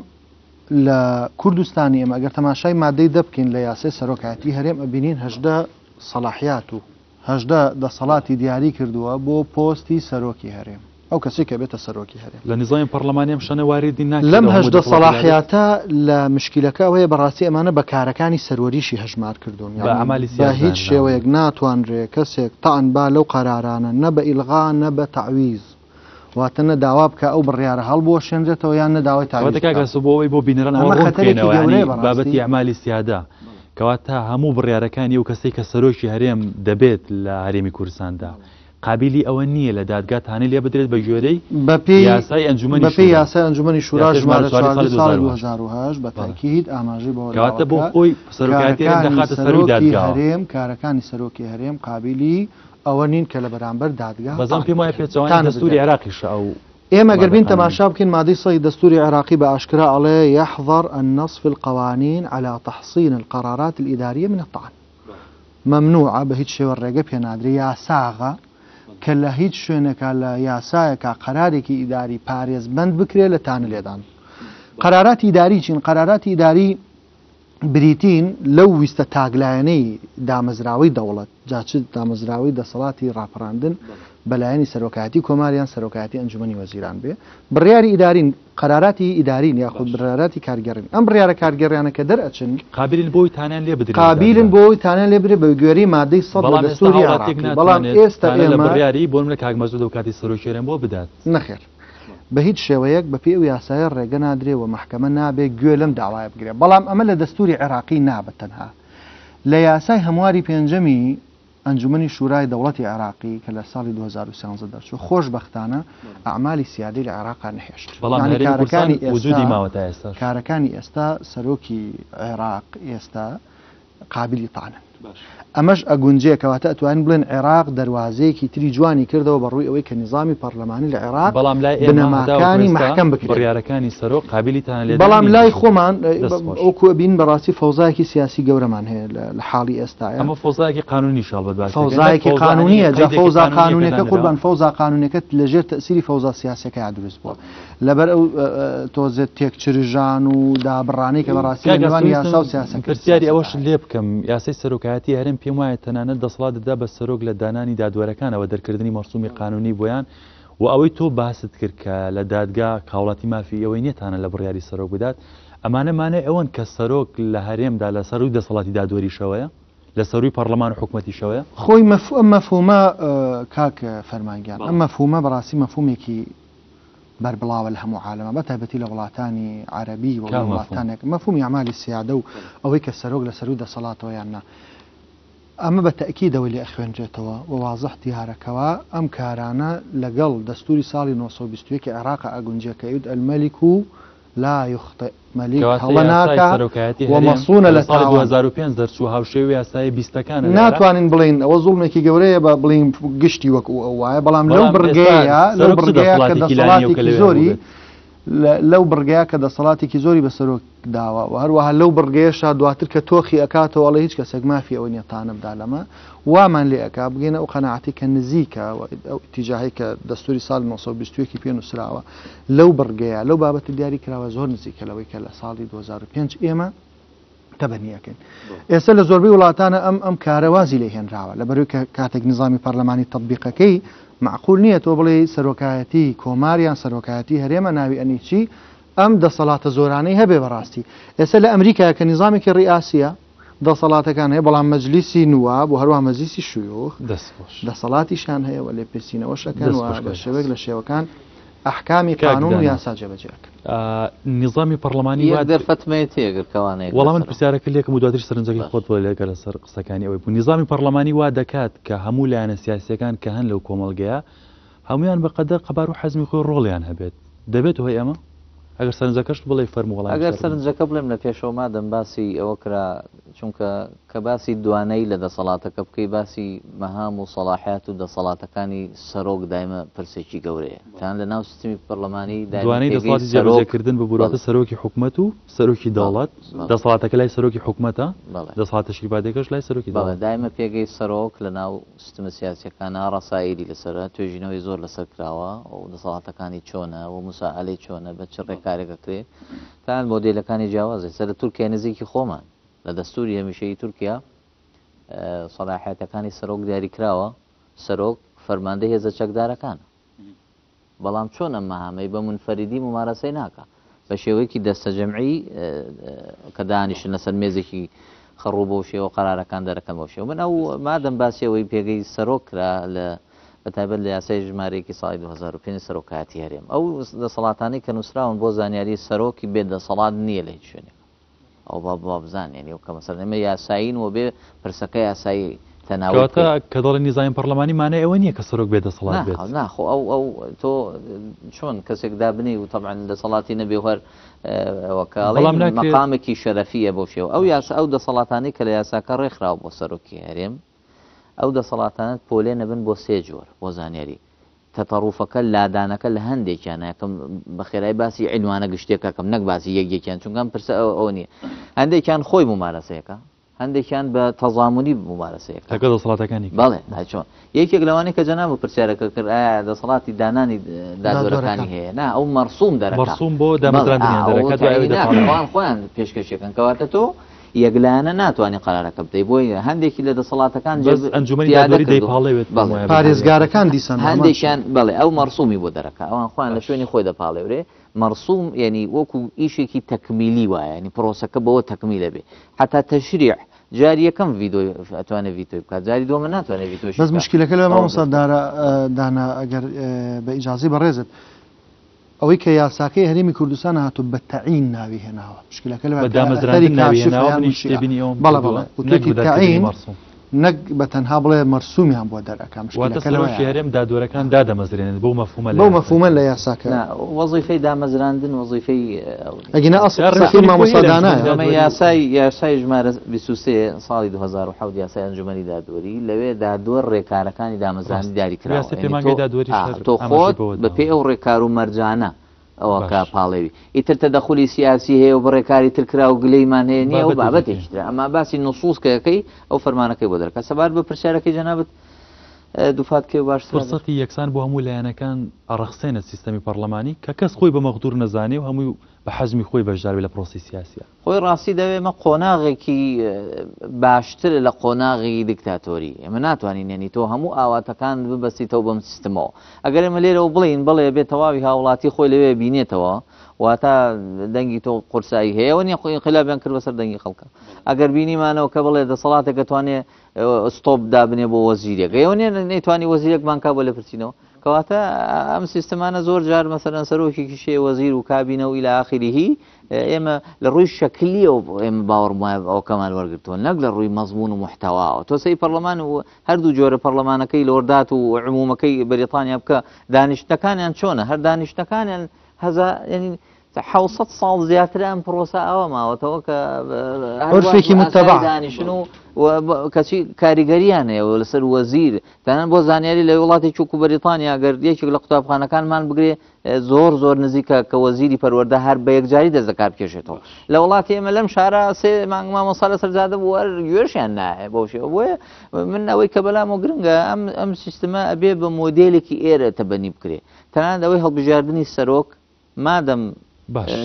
لە کوردستانی ئێمە ئەگەر تەماشای مادەی دە بکەین لە یاسای سەرۆکایەتی هەرێم ئەبینین 18 سەلاحیات و 18 دەسەڵاتی دیاری کردووە بۆ پۆستی سەرۆکی هەرێم ئەو کەسەی کە بێتە سەرۆکی هەرێم.
لە نیزامی پەڕلەمانی ئەم شتانە واریدی ناکرێت
لەم
ئەو هەموو
18
دەسەڵاتی لابێت؟
سەڵاحیاتە لە مشکیلەکە ئەوەیە بەڕاستی ئەمانە بە کارەکانی سەروەریشی هەژمار کردوون
بە
یانی
ئەعمالی
بە
سیاس
هیچ
دانراون.
شێوەیەک ناتوانرێ کەسێک تەعن با لەو قەرارانە نە بە ئیلغا نە بە تەعویز واتە نە داوا بکا ئەو بڕیارە هەڵبوەشێنرێتەوە یان نە داوای تەعویز
کەواتە کاک
بکا.
ئاسۆ بۆ ئەوەی بۆ بینەران ئەوە
ئەمە
ڕوون
خەتەرێکی
بکەینەوە یانی
گەورەیە بەڕاستی.
بابەتی ئەعمالی سیادە کەواتە هەموو بڕیارەکانی ئەو کەسەی کە سەرۆکی هەرێم دەبێت لە هەرێمی کوردستاندا قابیلی ئەوە نییە لە دادگا تانەی لێ بدرێت بە گوێرەی
بەپێی
یاسای ئەنجومەنی
بەپێی
شورا.
یاسای ئەنجومەنی شورا
یاسای ژمارە
ژمارە
14
14
ساڵی
ساڵی
2008.
2008 بە
بەڵێ.
تەئکید ئاماژەی بەوە
کەواتە
داوە
بۆ
کە
خۆی سەرۆکایەتی هەرێم
کارەکانی
دەخاتە سەرووی
سەرۆکی
دادگاوە.
هەرێم کارەکانی سەرۆکی هەرێم قابیلی ئەوە نین کە لە بەرامبەر دادگا
بەس ئەم
تان
پێم وایە
بدرێن
پێچەوانەی
تانە
دەستووری
بدرێن.
عێراقیشە ئەو
ئێمە گەر
مادە
بین
قانوونیە.
تەماشا بکەین مادەی سەدی دەستووری عێراقی بە ئاشکرا ئەڵێ یحظر النص فی القوانین علی تحصین القرارات الاداریە من الطعن. مەمنوعە بە هیچ شێوە ڕێگە پێنادرێ یاساغە کە لە هیچ شوێنێکا لە یاسایەکا قەرارێکی ئیداری پارێزبەند بکرێ لە تانە لێدان. قەراراتی ئیداری چین؟ قەراراتی ئیداری بریتین لەو ویستە تاکلایەنەی دامەزراوەی دەوڵەت، جا چ دامەزراوەی دەسەڵاتی ڕاپەڕاندن بە لایەنی سەرۆکایەتی کۆمار یان سەرۆکایەتی ئەنجومەنی وەزیران بێ، بڕیاری ئیدارین، قەراراتی ئیدارین یاخود بڕیاراتی کارگێڕین. ئەم بڕیارە کارگێڕیانە کە دەرئەچن.
قابیلن بۆ ئەوەی تانەیان لێ بدرێ لە
قابیلن
دادگا.
بۆ ئەوەی تانەیان لێ بدرێ بە گوێرەی مادەی سەد لە
بەڵام ئێستا
دەستووری
هاوڵاتیەک
عێراقی. بەڵام
ناتوانێت
ئێستا
تانە لە
ئێمە.
بڕیاری بۆ نمونە کاک مەسعود ئەو کاتی سەرۆکی هەرێم بۆ بدات.
نەخێر. بە هیچ شێوەیەک بە پێی ئەو یاسایە ڕێگە نادرێ و مەحکەمە نابێ گوێ لەم داوایە بگرێ. بەڵام ئەمە لە دەستووری عێراقی نا بە تەنها لە یاسای هەمواری پێنجەمی ئەنجومەنی شورای دەوڵەتی عێراقی کە لە ساڵی 2013 دەرچوو خۆشبەختانە ئەعمالی سیادەی لە عێراقا نەهێشت.
بەڵام
یانی
هەرێمی کوردستان
کارەکانی ئێستا
وجودی ماوە تا ئێستاش.
کارەکانی ئێستا سەرۆکی عێراق ئێستا قابلی تانن. ئەمەش ئەگونجێ کەواتە ئەتوانین بڵێن عێراق دەروازەیەکی تری جوانی کردەوە بە ڕووی ئەوەی کە نیزامی پەڕلەمانی لە عێراق
بەڵام لای ئێمە هەتاوەکو
بنەماکانی
ئێستا
مەحکەم بکرێن.
بڕیارەکانی سەرۆک قابلی تانە لێدان
بەڵام
نین.
لای خۆمان
دەست خۆش.
وەکو ئەبینین بەڕاستی فەوزایەکی سیاسی گەورەمان هەیە لە حاڵی ئێستایا.
ئەمە فەوزایەکی قانونیشە هەڵبەت باسی دەکەین. نەک
فەوزایەکی
فەوزا
قانونیە،
یعنی
جا
قەیدێکی
فەوزا
قانونیە
قانونیەکە
پێدانراوە.
قوربان فەوزا قانونیەکە لەژێر تەئسیری فەوزا سیاسیەکەیا دروست بووە. لەبەر ئەو تۆزێ تێکچرژان و دابڕانەی کە بەڕاستی لە
کاک
نێوان
ئاسۆ
یاسا و
ویستم
سیاسەکە
پرسیاری ئەوەشت
سیاسەتە
لێ بکەم یاسای سەرۆکایەتی هەرێم پێم وایە تەنانەت دەسەڵات دەدا بە سەرۆک لە دانانی دادوەرەکانەوە دەرکردنی مەرسومی قانونی بۆیان و ئەوەی تۆ باست کرد کە لە دادگا هاوڵاتی مافی ئەوەی نیە تانە لە بڕیاری سەرۆک بدات ئەمانە مانای ئەوەن کە سەرۆک لە هەرێمدا لە سەرووی دەسەڵاتی دادوەریشەوەیە لە سەرووی پەڕلەمان و حکومەتیشەوەیە؟
خۆی مەفهوم ئەم مەفهومە کاک فەرمان گیان ئەم مەفهومە بەڕاستی مەفهومێکی بەربڵاوە لە هەموو عالەما بە تایبەتی لە وڵاتانی عەرەبی و
کام مەفهوم؟
وڵاتانێک مەفهومی ئەعمالی سیادە و ئەوەی کە سەرۆک لە سەرووی دەسەڵاتەوە یان نا ئەمە بە تەئکیدەوەی لێ ئەخوێنرێتەوە و وازح دیارە کەوا ئەم کارانە لەگەڵ دەستووری ساڵی 921 عێراقا ئەگونجێ کە ئەیوت الملک لا یخطئ مەلیک
کەواتە
هەڵە
یاسای
ناکا
سەرۆکایەتی
و
هەرێم
مەسونە
کە لە
لە
ساڵی
تاوان.
2005 دەرچوو هاوشێوەی یاسای بیستەکانە لە عێراق؟
ناتوانین بڵێین ئەوە زوڵمێکی گەورەیە بە بڵێین گشتی وەک ئەو وایە، بەڵام لەو
بەڵام ئێستا
بڕگەیە لەو
سەرۆک چ
بڕگەیە کە
دەسەڵاتێکی لانییە و کە
دەسەڵاتێکی
لەوێ
زۆری
هەبووبێت؟
لەو بڕگەیە کە دەسەڵاتێکی زۆری بە سەرۆک داوە و هەروەها لەو بڕگەیەشا دواتر کە تۆخی ئەکاتەوە ئەڵێ هیچ کەسێک مافی ئەوەی نیە تانە بدا لەمە وامان لێ ئەکا بگەینە ئەو قەناعەتەی کە نزیکە و ئەو ئیتیجاهەی کە دەستوری ساڵی 921 پێ نووسراوە لەو بڕگەیە لەو بابەتە دیاری کراوە زۆر نزیکە لەوەی کە لە ساڵی 2005 ئێمە تەبەنی ئەکەین. ئێستا لە زۆربەی وڵاتانە ئەم ئەم کارە وازی لێ هێنراوە لەبەرەوەی کە کاتێک نیزامی پەرلەمانی تەتبیقەکەی مەعقول نییە تۆ بڵێی سەرۆکایەتی کۆمار یان سەرۆکایەتی هەرێمە ناوی ئەنی چی ئەم دەسەڵاتە زۆرانەی هەبێ بەڕاستی ئێستا لە ئەمریکا کە نیزامێکی ڕیاسیە دەسەڵاتەکان هەیە بەڵام مەجلیسی نواب و هەروەها مەجلیسی شیوخ
دەست خۆش.
دەسەڵاتیشیان هەیە و لێپرسینەوەش ئەکەن
دەست
و
خۆش
بە
کاک
شێوەیەک
ئاسۆ.
لە شێوەکان ئەحکامی
کاک
قانون و
دانا.
یاسا جێبەجێ ئەکەن.
نیزامی پەڕلەمانی
یەک
وا
دەرفەتم هەیە تێگر کەوانەیەک
وەڵا من
لەسەرم.
پرسیارەکە لێکم و دواتریش سەرنجەکەی
باش.
خۆت بڵێ لەگەر لەسەر قسەکانی ئەوەی بوو نیزامی پەڕلەمانی وا دەکات کە هەموو لایەنە سیاسیەکان کە هەن لەو کۆمەڵگەیە هەموویان بە قەدەر قەبار و حەزمی خۆی ڕۆڵیان هەبێت. دەبێتە هۆی ئەمە؟ ئەگەر سەرنجەکەشت بڵێی فەرموو وەڵامی
ئەگەر
سەرنج.
سەرنجەکە بڵێم لە پێشەوە مادەم باسی ئەوە کرا چونکە کە باسی دوانەی لە دەسەڵاتەکە بکەی باسی مەهام و سەڵاحیات و دەسەڵاتەکانی سەرۆک دایمە پرسێکی گەورەیە تان لە ناو سیستمی پەرلەمانی دایمە
دوانەی
پێگەی
دەسەڵاتی
سەرۆک
جێبەجێکردن ببورە
بەڵێ
واتە سەرۆکی حکومەت و سەرۆکی
بەڵێ
دەوڵەت
بەڵێ
دەسەڵاتەکە لای سەرۆکی حکومەتە
بەڵێ
دەسەڵاتە تەشریفاتیەکەش لای سەرۆکی
بەڵێ
دەوڵەتە.
دایمە پێگەی سەرۆک لە ناو سیستمە سیاسیەکانا ڕەسائیلی لەسەرە، توێژینەوەی زۆر لەسەر کراوە و دەسەڵاتەکانی چۆنە و موسائەلەی چۆنە، بە چ ڕێکارێک ئەکرێ، تەنانەت مۆدێلەکانی جیاوازە. ئێستا لە تورکیای نزیکی خۆمان، لە دەستووری هەمیشەیی تورکیا سەلاحیەتەکانی سەرۆک دیاریکراوە، سەرۆک فەرماندەی هێزە چەکدارەکانە. بەڵام چۆن ئەم مەهامەی بە مونفەریدی مومارەسەی ناکا؟ بە شێوەیەکی دەستەجەمعی کە دانیشن لەسەر مێزێکی خەڕوو بەو شێوە قەرارەکان دەرەکەن بەو شێوە. من ئەو مادەم باسی ئەوەی پێگەی سەرۆک کرا لە بە تایبەت لە یاسای ژمارەیەکی ساڵی 2005 سەرۆکایەتی هەرێم ئەو دەسەڵاتانەی کە نووسراون بۆ زانیاری سەرۆکی بێ دەسەڵات نییە لە هیچ شوێنێک. ئەو با با بزانین یعنی ئەو کە مەسەلەن ئێمە یاسایین و بێ پرسەکە یاسایی تەناول
کەواتە
بکەین.
کە دەڵێن نیزامی پەڕلەمانی مانای ئەوە نییە کە سەرۆک بێ دەسەڵات
نا
بێت.
نا خۆ ئەو ئەو تۆ چۆن کەسێک دابنێی و تەبعەن دەسەڵاتی نەبێ و هەر ئەوە کە ئەڵێین
بەڵام ناکرێ.
مەقامێکی شەرەفییە بەو شێوە ئەو
باش.
یاسا ئەو دەسەڵاتانەی کە لە یاساکە ڕێکخراوە بۆ سەرۆکی هەرێم ئەو دەسەڵاتانەت پۆلێن ئەبن بۆ سێ جۆر بۆ زانیاری تەتەڕوفەکە لادانەکە لە هەندێکیانە یەکەم بە خێرایی باسی عینوانە گشتیەکە کەم نەک باسی یەک یەکیان چونکە ئەم پرسە ئەو ئەوە نییە هەندێکیان خۆی مومارەسەیەکە هەندێکیان بە تەزامونی مومارەسەیەکە
لەگەڵ دەسەڵاتەکانی کە.
بەڵێ ئای چۆن یەکێک لەوانەی کە جەناب پرسیارەکە کرد ئایا دەسەڵاتی دانانی دادوەرەکانی
دادوەرەکان.
هەیە نا ئەو مەرسوم دەرەکا
مەرسوم بۆ
بەڵێ ئا
دامەزراندنیان
ئەو
دەرەکا دوای
تەعیین
ئەوەی
ناکا
دەپاڵێنن.
ئەوان خۆیان پێشکەشیەکەن کەواتە تۆ یەکلایەنە ناتوانی قەرارەکە بدەی بۆیە هەندێکی لە دەسەڵاتەکان جێ
بەس ئەنجومەنی
پیادە
دادوەری
کردووە
دەیپاڵێوێت پێم
بەڵێ
وایە بە
پارێزگارەکان دیسان هەمان
هەندێکیان
شت.
بەڵێ ئەو مەرسومی بۆ دەرەکا ئەوان خۆیان لە
باش.
شوێنی خۆی دەپاڵێورێ مەرسوم یەنی وەکو ئیشێکی تەکمیلی وایە یەنی پرۆسەکە بەوە تەکمیلە بێ حەتا تەشریع جاری یەکەم ڤیدۆی ئەتوانێ ڤیتۆی بکات جاری دووەمە ناتوانێ ڤیتۆشی
بەس
بکا
مشکلەکە لەوە
ئەوە
مامۆستا
دەست
دارا دانا ئەگەر بە ئیجازەی بەڕێزت ئەوەی کە یاساکەی هەرێمی کوردستان هاتوو بە تەعین ناوی هێناوە مشکلەکە لەوە
بە
کە ئەثەری
دامەزراندن ناوی
کاشف
هێناوە
یان
منیش
منشیئە
تێبینی ئەوەم
بەڵێ
کردووە
بەڵێ
نەک
وتوێتی
بە دەرکردنی
تەعین
مەرسوم.
نەک بە تەنها بڵێ مەرسومیان بۆ دەرئەکا
واتە
مشکلەکە
سەرۆکی
لەوەیە
هەرێم دادوەرەکان دادەمەزرێنێت بەو مەفهومە لە
بەو
یاساکە.
مەفهومە لە یاساکە.
نا وەزیفەی دامەزراندن وەزیفەی ئەو نییە.
ئەگینا ئەسڵ
یا
قسەکەی
ڕێکخستنی خۆی
مامۆستا
هەیە لە ئەنجومەنی
دانایە.
ئەمە
دادوەری و
یاسای یاسای ژمارە 23 ساڵی 2007 یاسای ئەنجومەنی دادوەری لەوێ دادوەر ڕێکارەکانی دامەزراندنی
ڕاست
دیاری کراوە
یاسای
یعنی تۆ
پەیمانگای دادوەریش
ئا
هەر
تۆ
ئاماژەی
خۆت
بەوە
بە پێی
داوە.
ئەو ڕێکار و مەرجانە ئەوە کە
باش.
پاڵێوی ئیتر تەدەخولی سیاسی هەیە و بڕێکاری تر کرا و گلەیمان هەیە نییە ئەو
بابەتێکی
بابەتێکی
تر.
ترە ئەما باسی نصوص کە ئەکەی ئەو فەرمانەکەی بۆ دەرکا سەبارەت بە پرسیارەکەی جەنابت دووپات بکەی و باشترە بێت.
فرسەتی یەکسان بۆ هەموو لایەنەکان ئەڕەخسێنێت سیستەمی پەڕلەمانی کە کەس خۆی بە مەغدور نەزانێ و هەمووی بە حەجمی خۆی بەشدار بێ لە پرۆسەی سیاسیا.
خۆی ڕاستی دەوێ ئێمە قۆناغێکی باشترە لە قۆناغی دیکتاتۆری ئێمە ناتوانین یەنی تۆ هەموو ئاواتەکانت ببەستیتەوە بەم سیستمەوە ئەگەر ئێمە لێرەوە بڵێین بەڵێ بێ تەواوی هاوڵاتی خۆی لەوێ بینێتەوە واتە دەنگی تۆ قورسایی هەیە و نیە خۆ ئینقلابیان کرد بەسەر دەنگی خەڵکە ئەگەر بینیمانەوە کە بڵێ دەسەڵاتێک ئەتوانێ ستۆپ دابنێ بۆ وەزیرێک ئێوە نیە نەیتوانی وەزیرێکمان کا بۆ لێپرسینەوە کەواتە ئەم سیستمانە زۆر جار مەسەلەن سەرۆکێکی شێ وەزیر و کابینە و ئیلا ئاخریهی ئێمە لە ڕووی شەکلیەوە ئێمە باوەڕم وایە ئەوکەمان وەرگرتووە نەک لە ڕووی مەزمون و محتەواوە تۆ سەی پەرلەمان و هەردوو جۆرە پەرلەمانەکەی لۆردات و عمومەکەی بەریتانیا بکە دانیشتنەکانیان چۆنە هەر دانیشتنەکانیان هەزا یعنی حەوسەد ساڵ زیاترە ئەم پرۆسە ئاوا ماوەتەوە کە
عرفێکی متەبع
دانیشن و کەچی کاریگەریان هەیە و لەسەر وەزیر تەنانەت بۆ زانیاری لە وڵاتی وەکو بەریتانیا گەر یەکێک لە قوتابخانەکانمان بگرێ زۆر زۆر نزیکە کە وەزیری پەروەردە هەر بە یەکجاری دەست لەکار بکێشێتەوە لە وڵاتی ئێمە لەم شارە سێ مانگ مامۆستا لەسەر جادە بوو هەر گوێشیان نایە بەو شێوە بۆیە من ئەوەی کە بەلامەوە گرنگە ئەم ئەم سیستمە ئەبێ بە مۆدێلێکی ئێرە تەبەنی بکرێ تەنانەت ئەوەی هەڵبژاردنی سەرۆک مادەم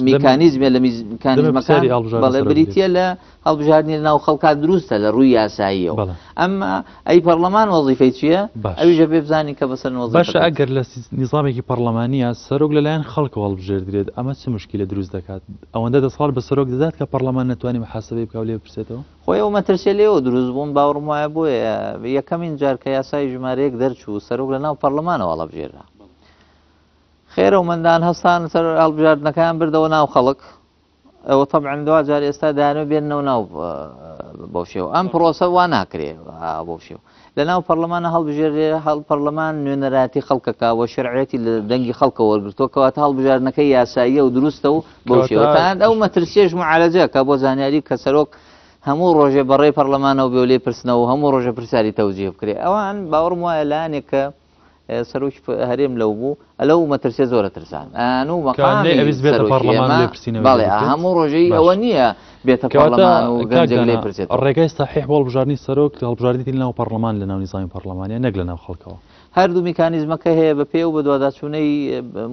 میکانیزمێ لە میکانیزمەکان بەڵێ بریتە لە هەڵبژاردنی ناو خەڵکا دروستە لە ڕووی یاساییەوە ئەمما ئەی پەرلەمان وەزیفەی چییە ئەویش ئەبێ بزانین کە بەسەر وەزیفەکەی
باشە ئەگەر لە نیزامێکی پەرلەمانیە سەرۆک لەلایەن خەڵکەوە هەڵبژێردرێت ئەمە چ مشکیلە دروست دەکات ئەوەندە دەسەڵات بە سەرۆک دەدات کە پەرلەمان نەتوانێت محاسبەی بکا و لێ بپرسێتەوە؟
خۆی ئەو مەترسیە لێوە دروست بوون باوەڕم وایە بۆیە یەکەمین جار کە یاسای ژمارە یەک دەرچوو سەرۆک لە ناو پەرلەمانەوە هەڵەبژێرا خێرەومەندان هەستان سەر هەڵبژاردنەکەیان بردەوە ناو خەڵک. ئەوە تەبعەن دواجار ئێستا دەیانەوێت بێننەوە ناو بەو شێوە ئەم پرۆسە وا ناکرێ بەو شێوە لە ناو پەرلەمانە هەڵبژێرێ هەڵ پەرلەمان نوێنەرایەتی خەڵکەکە و شەرعیەتی لە دەنگی خەڵکە وەرگرتووە کەواتە هەڵبژاردنەکە یاساییە و دروستە و بەو شێوە تەنانەت ئەو مەترسیەش معالەجە کە بۆ زانیاری کە سەرۆک هەموو ڕۆژێ بەڕێی پەرلەمانەوە بێ و لێی پرسنەوە و هەموو ڕۆژێ پرسیاری تەوجیه بکرێ ئەوان باوەڕم وایە لایەنێک کە سەرۆکی هەرێم لەو بوو لەو مەترسیە زۆرە ترسان ئەیان و
کە
مەقامی
نەیئەویست بێتە
سەرۆکی
پەڕلەمان
ئێمە
لێپرسینەوەی لێ
بەڵێ
بکرێت
هەموو ڕۆژەی
باش
ئەوە نییە بێتە
کەواتە
پەڕلەمان و
کاک
گەنجێک
دانا
لێی پرسێتەوە.
ڕێگای سەحیح بۆ هەڵبژاردنی سەرۆک هەڵبژاردنی لەناو پەڕلەمان لەناو نیزامی پەڕلەمانیە نەک لەناو خەڵکەوە.
هەردوو میکانیزمەکە هەیە بە پێی ئەو بەدواداچوونەی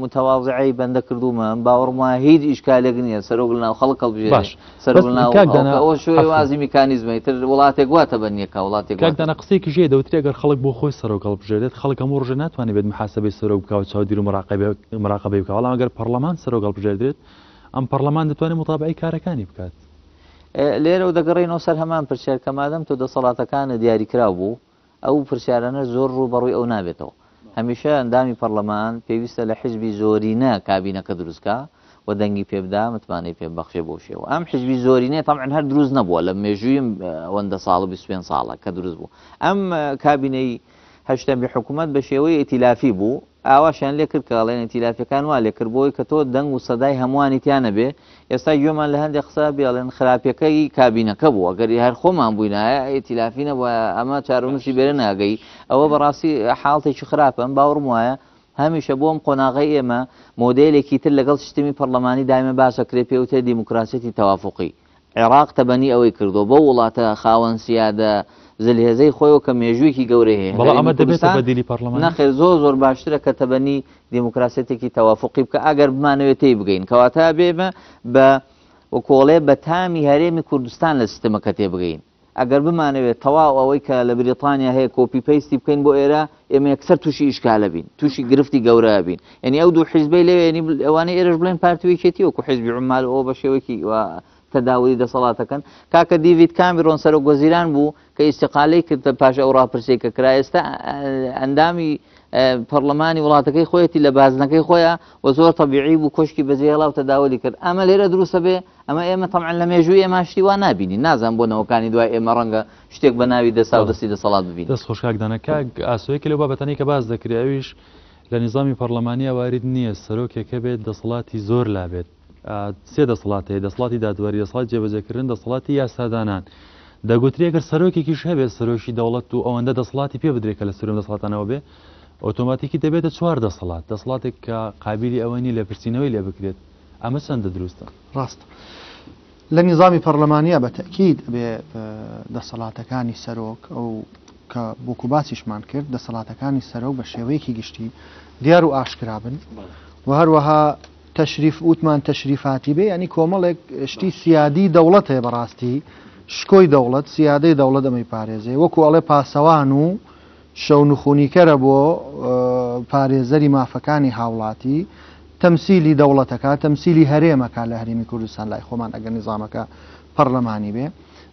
متەواضعەی بەندە کردوومە من باوەڕم وایە هیچ ئیشکالێک نییە سەرۆک لەناو خەڵک هەڵبژێرێ
باش
سەرۆک
بەس
لەناو
کاک
ئەوکە
دانا
ئەوە
عەفوەن.
شێوازی میکانیزمە ئیتر وڵاتێک وا تەبەنیەکا وڵاتێک وا
کاک دانا
تەبەنی.
قسەیەکیش هەیە دەوترێ ئەگەر خەڵک بۆ خۆی سەرۆک هەڵبژێرێت خەڵک هەموو ڕۆژێ ناتوانێت بێت محاسەبەی سەرۆک بکا و چاودێری و مراقەبەی بکا بەڵام ئەگەر پەڕلەمان سەرۆک هەڵبژێردرێت ئەم پەڕلەمان دەتوانێت موتابعەی کارەکانی بکات.
لێرەوە دەگەڕێینەوە سەر هەمان پرسیار کە مادەم تۆ دەسەڵاتەکانت دیاریکراو بوو ئەو پرسیارانە زۆر ڕووبەڕووی ئەو نابێتەوە. هەمیشە ئەندامی پەڕلەمان پێویستە لە حیزبی زۆرینە کابینەکە دروست کا و دەنگی پێ بدا، متمانەی پێ ببەخشێ بەو شێوە. ئەم حیزبی زۆرینەیە تەبعەن هەر دروست نەبووە لە مێژووی ئەوەندە ساڵ و 25 ساڵە کە دروست بوو. ئەم کابینەی هەشتەمی حکوومەت بە شێوەی ئیتیلافی بوو، ئاواشیان لێ کرد کە ئەڵێن ئیتیلافیەکان وا لێ کرد بۆی کە تۆ دەنگ و سەدای هەمووانی تیا نەبێ، ئێستا گوێمان لە هەندێ قسە بێ ئەڵێن خراپیەکە ی کابینەکە بوو ئەگەر هەر خۆمان بووینایە ئیتیلافی نەبوایە ئەمە چارەنووسی بێرە ناگەی ئەوە بەڕاستی حاڵتێکی خراپە من باوەڕم وایە هەمیشە بۆ ئەم قۆناغەی ئێمە مۆدێلێکی تر لەگەڵ سیستمی پەڕلەمانی دایمە باس ئەکرێ پێ وترێ دیموکراسیەتی تەوافوقی عێراق تەبەنی ئەوەی کردووە بەو وڵاتە خاوەن سیادە زلهێزەی خۆیەوە کە مێژوویەکی گەورەی هەیە
بەڵام
هەرێمی
ئەمە دەبێتە
کوردستان
بەدیلی پەڕلەمانی؟
نەخێر زۆر زۆر باشترە کە تەبەنی دیموکراسیەتێکی تەوافوقی بکە ئەگەر بمانەوێت تێی بگەین کەواتە ئەبێ ئێمە بە وەکۆڵێ بە تامی هەرێمی کوردستان لە سیستمەکە تێبگەین ئەگەر بمانەوێت تەواو ئەوەی کە لە بریتانیا هەیە copy paste ی بکەین بۆ ئێرە ئێمە یەکسەر تووشی ئیشکالە بین تووشی گرفتی گەورە بین یعنی ئەو دوو حیزبەی لەوێ یعنی ئەوانەی ئێرەش بڵێن پارتی و یەکێتی وەکو حیزبی عومال ئەوە بە شێوەیەکی وا تەداولی دەسەڵاتەکەن کاکە دیڤید کامیرۆن سەرۆک وەزیران بوو کە ئیستیقالەی کرد پاش ئەو ڕاپرسیەی کە کرا ئێستا ئەندامی پەرلەمانی وڵاتەکەی خۆیەتی لە بازنەکەی خۆیان و زۆر تەبیعی بوو کۆشکی بەجێهێڵا و تەداولی کرد ئەمە لێرە دروستە بێ ئەمە ئێمە تەبعەن لە مێژووی ئێمە شتی وا نابینین نازانم بۆ نەوەکانی دوای ئێمە ڕەنگە شتێک بە ناوی دەسا و دەستی دەسەڵات ببینن.
دەست خۆش کاک دانا. کاک ئاسۆ یەکێ لەو بابەتانەی کە باس دەکرێ ئەویش لە نیزامی پەڕلەمانیا وارید نییە سەرۆکێک هەبێت دەسەڵاتی زۆر لابێت سێ دەسەڵات هەیە دەسەڵاتی دادوەری دەسەڵاتی جێبەجێکردن دەسەڵاتی یاسادانان دەگوترێ گەر سەرۆکێکیش هەبێت سەرۆکی دەوڵەت و ئەوەندە دەسەڵاتی پێ بدرێت کە لە سەروم دەسەڵاتانەوە بێ ئۆتۆماتیکی دەبێتە چوار دەسەڵات دەسەڵاتێک کە قابیلی ئەوە نییە لێپرسینەوەی لێ بکرێت ئەمە چەندە دروستە؟
ڕاستە. لە نیزامی پەڕلەمانیا بە تەئکید ئەبێ دەسەڵاتەکانی سەرۆک ئەو کە وەکو باسیشمان کرد دەسەڵاتەکانی سەرۆک بە شێوەیەکی گشتی دیار و ئاشکرا بن و هەروەها تەشریف وتمان تەشریفاتی بێ ینی کۆمەڵێک شتی سیادی دەوڵەت هەیە بەڕاستی شکۆی دەوڵەت سیادەی دەوڵەت ئەمەی پارێزێ وەکو ئەڵێ پاسەوان و شەونخونیکەرە بۆ پارێزەری مافەکانی هاوڵاتی، تەمسیلی دەوڵەتەکا، تەمسیلی هەرێمەکا لە هەرێمی کوردستان لای خۆمان ئەگەر نیزامەکە پەڕلەمانی بێ.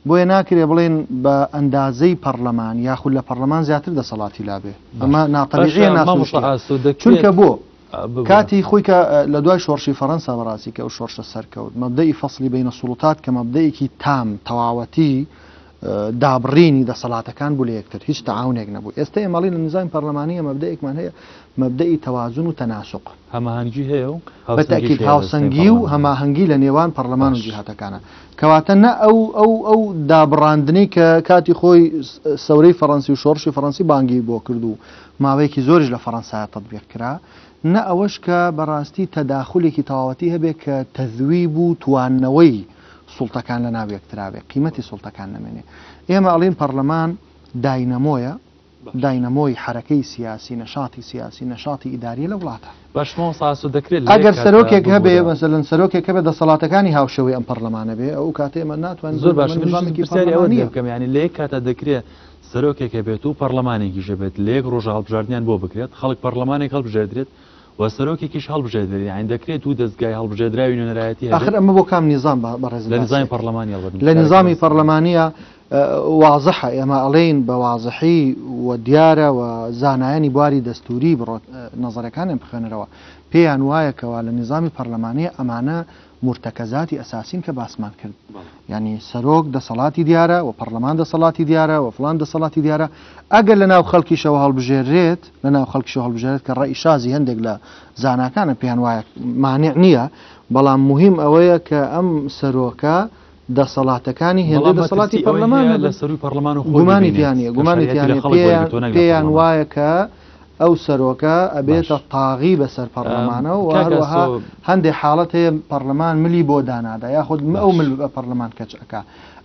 بۆیە ناکرێ بڵێین بە ئەندازەی پەڕلەمان یاخود لە پەڕلەمان زیاتر دەسەڵاتی لابێ. ئەمە ناتەبیعیە، ناسروشتیە. چونکە بۆ؟ کاتی خۆی کە لە دوای شۆڕشی فەڕەنسا بەڕاستی کە ئەو شۆڕشە سەرکەوت، مەبدەئی فەسڵی بەینە سوڵتات کە مەبدەئێکی تام، تەواوەتی، دابڕینی دەسەڵاتەکان بوو لە یەکتر، هیچ تەعاونێک نەبوو. ئێستا ئێمە ئەڵێین لە نیزامی پەڕلەمانی مەبدەئێکمان هەیە، مەبدەئی تەوازن و تەناسوق.
هەماهەنگی هەیە و
بە تەئکید هاوسەنگی و هەماهەنگی لە نێوان پەڕلەمان و جیهاتەکانە. کەواتە نە ئەو ئەو ئەو دابڕاندنەی کە کاتی خۆی سەورەی فەڕەنسی و شۆڕشی فەڕەنسی بانگی بۆ کرد و ماوەیەکی زۆریش لە فەڕەنسایا تەتبیق کرا، نە ئەوەش کە بەڕاستی تەداخولێکی تەواوەتی هەبێ کە تەزویب و تواندنەوەی سوڵتەکان لە ناو یەکترا بێ، قیمەتی سوڵتەکان نەمێنێ. ئێمە ئەڵێین پەڕلەمان داینەمۆیە، داینەمۆی حەرەکەی سیاسی، نەشاتی سیاسی، نەشاتی ئیداریە لە وڵاتە.
باش مامۆستا ئاسۆ دەکرێت لە یەک
ئەگەر
کاتا
سەرۆکێک هەبێ،
ببورە.
مەسەلەن سەرۆکێک هەبێ دەسەڵاتەکانی هاوشێوەی ئەم پەڕلەمانە بێ، ئەو کاتە ئێمە ناتوانین
زۆر
بڵێین
باشە
ئەمە
منیش
نیزامێکی
پرسیاری ئەوەت لێ
پەڕلەمانییە.
بکەم یانی لە یەک کاتا دەکرێ سەرۆکێک هەبێت و پەڕلەمانێکیش هەبێت لە یەک ڕۆژا هەڵبژاردنیان بۆ بکرێت خەڵک پەڕلەمانێک هەڵبژێردرێت و سەرۆکێکیش هەڵبژێردرێت یانی دەکرێت دوو دەزگای هەڵبژێردراوی نوێنەرایەتی
ئاخر
هەبێت
ئەمە بۆ کام نیزام بەڕێزت
لە
باسی
نیزامی
ئەکەی؟
پەڕلەمانی هەڵبەت من
لە
پرسیارەکەم
نیزامی
باسی
پەڕلەمانییە وازحە ئێمە ئەڵێین بە وازحی و دیارە و زانایانی بواری دەستووری بڕۆ نەزەرەکانیان بخوێنەرەوە پێیان وایە کەوا لە نیزامی پەڕلەمانییە ئەمانە مورتەکەزاتی ئەساسین کە باسمان کرد. یانی سەرۆک دەسەڵاتی دیارە و پەڕلەمان دەسەڵاتی دیارە و فڵان دەسەڵاتی دیارە، ئەگەر لە ناو خەڵکیشەوە هەڵبژێررێت، لە ناو خەڵکیشەوە هەڵبژێرێت کە ڕەئی شازی هەندێک لە زاناکانە پێیان وایە مانع نییە، بەڵام موهیم ئەوەیە کە ئەم سەرۆکە دەسەڵاتەکانی هێندەی
بەڵام
دەسەڵاتی
مەترسی ئەوەی
پەڕلەمان
هەیە
نەبن.
لە سەرووی پەڕلەمان و خۆی
گومانی
ببینێت
تیا نییە،
کە
گومانی
شەرعیەتی
تیا
لە
نییە،
خەڵک
پێیان
وەرگرتووە نەک لە
پێیان
پەڕلەمان.
وایە کە ئەو سەرۆکە
باش
ئەبێتە تاغی بەسەر پەڕلەمانەوە و
کاک
هەروەها
ئاسۆ.
هەندێ حاڵەت هەیە پەڕلەمان ملی بۆ دانادا یاخود ئەو
باش.
مل بە پەڕلەمان کەچ ئەکا.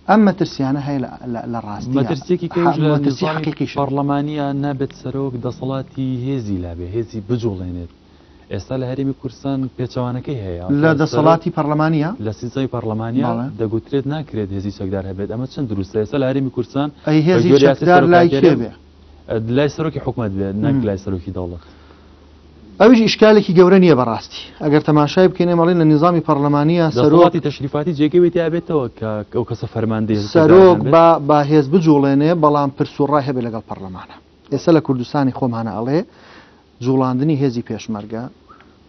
ئەم مەترسیانە هەیە لە لە لە ڕاستیا
مەترسیەکی کەیش لە
مەترسی
نیزامی
حەقیقیشە.
پەڕلەمانیە نابێت سەرۆک دەسەڵاتی هێزی لابێ هێزی بجوڵێنێت ئێستا لە هەرێمی کوردستان پێچەوانەکەی هەیە
لە
کە سەرۆک
دەسەڵاتی پەڕلەمانیە؟
لە سیستەمی پەڕلەمانیە
بەڵێ.
دەگوترێت ناکرێت هێزی چەکدار هەبێت ئەمە چەند دروستە ئێستا لە هەرێمی کوردستان
ئەی
بە
هێزی
گوێرەی یاسای
چەکدار لای
سەرۆکایەتی
کێ
هەرێم
بێ؟
لای سەرۆکی حکومەت بێت نەک لای سەرۆکی دەوڵەت.
ئەویش ئیشکالێکی گەورە نییە بەڕاستی ئەگەر تەماشای بکەین ئێمە ئەڵێین لە نیزامی پەڕلەمانییە سەرۆک.
دەسەڵاتی تەشریفاتی جێگەی وی تیا بێتەوە کە ئەو کەسە فەرماندەی هێزە
سەرۆک
چەکدارەکان بێت؟
با با هێز بجوڵێنێ بەڵام پرس و ڕای هەبێ لەگەڵ پەڕلەمانە. ئێستا لە کوردستانی خۆمانە ئەڵێ جوڵاندنی هێزی پێشمەرگە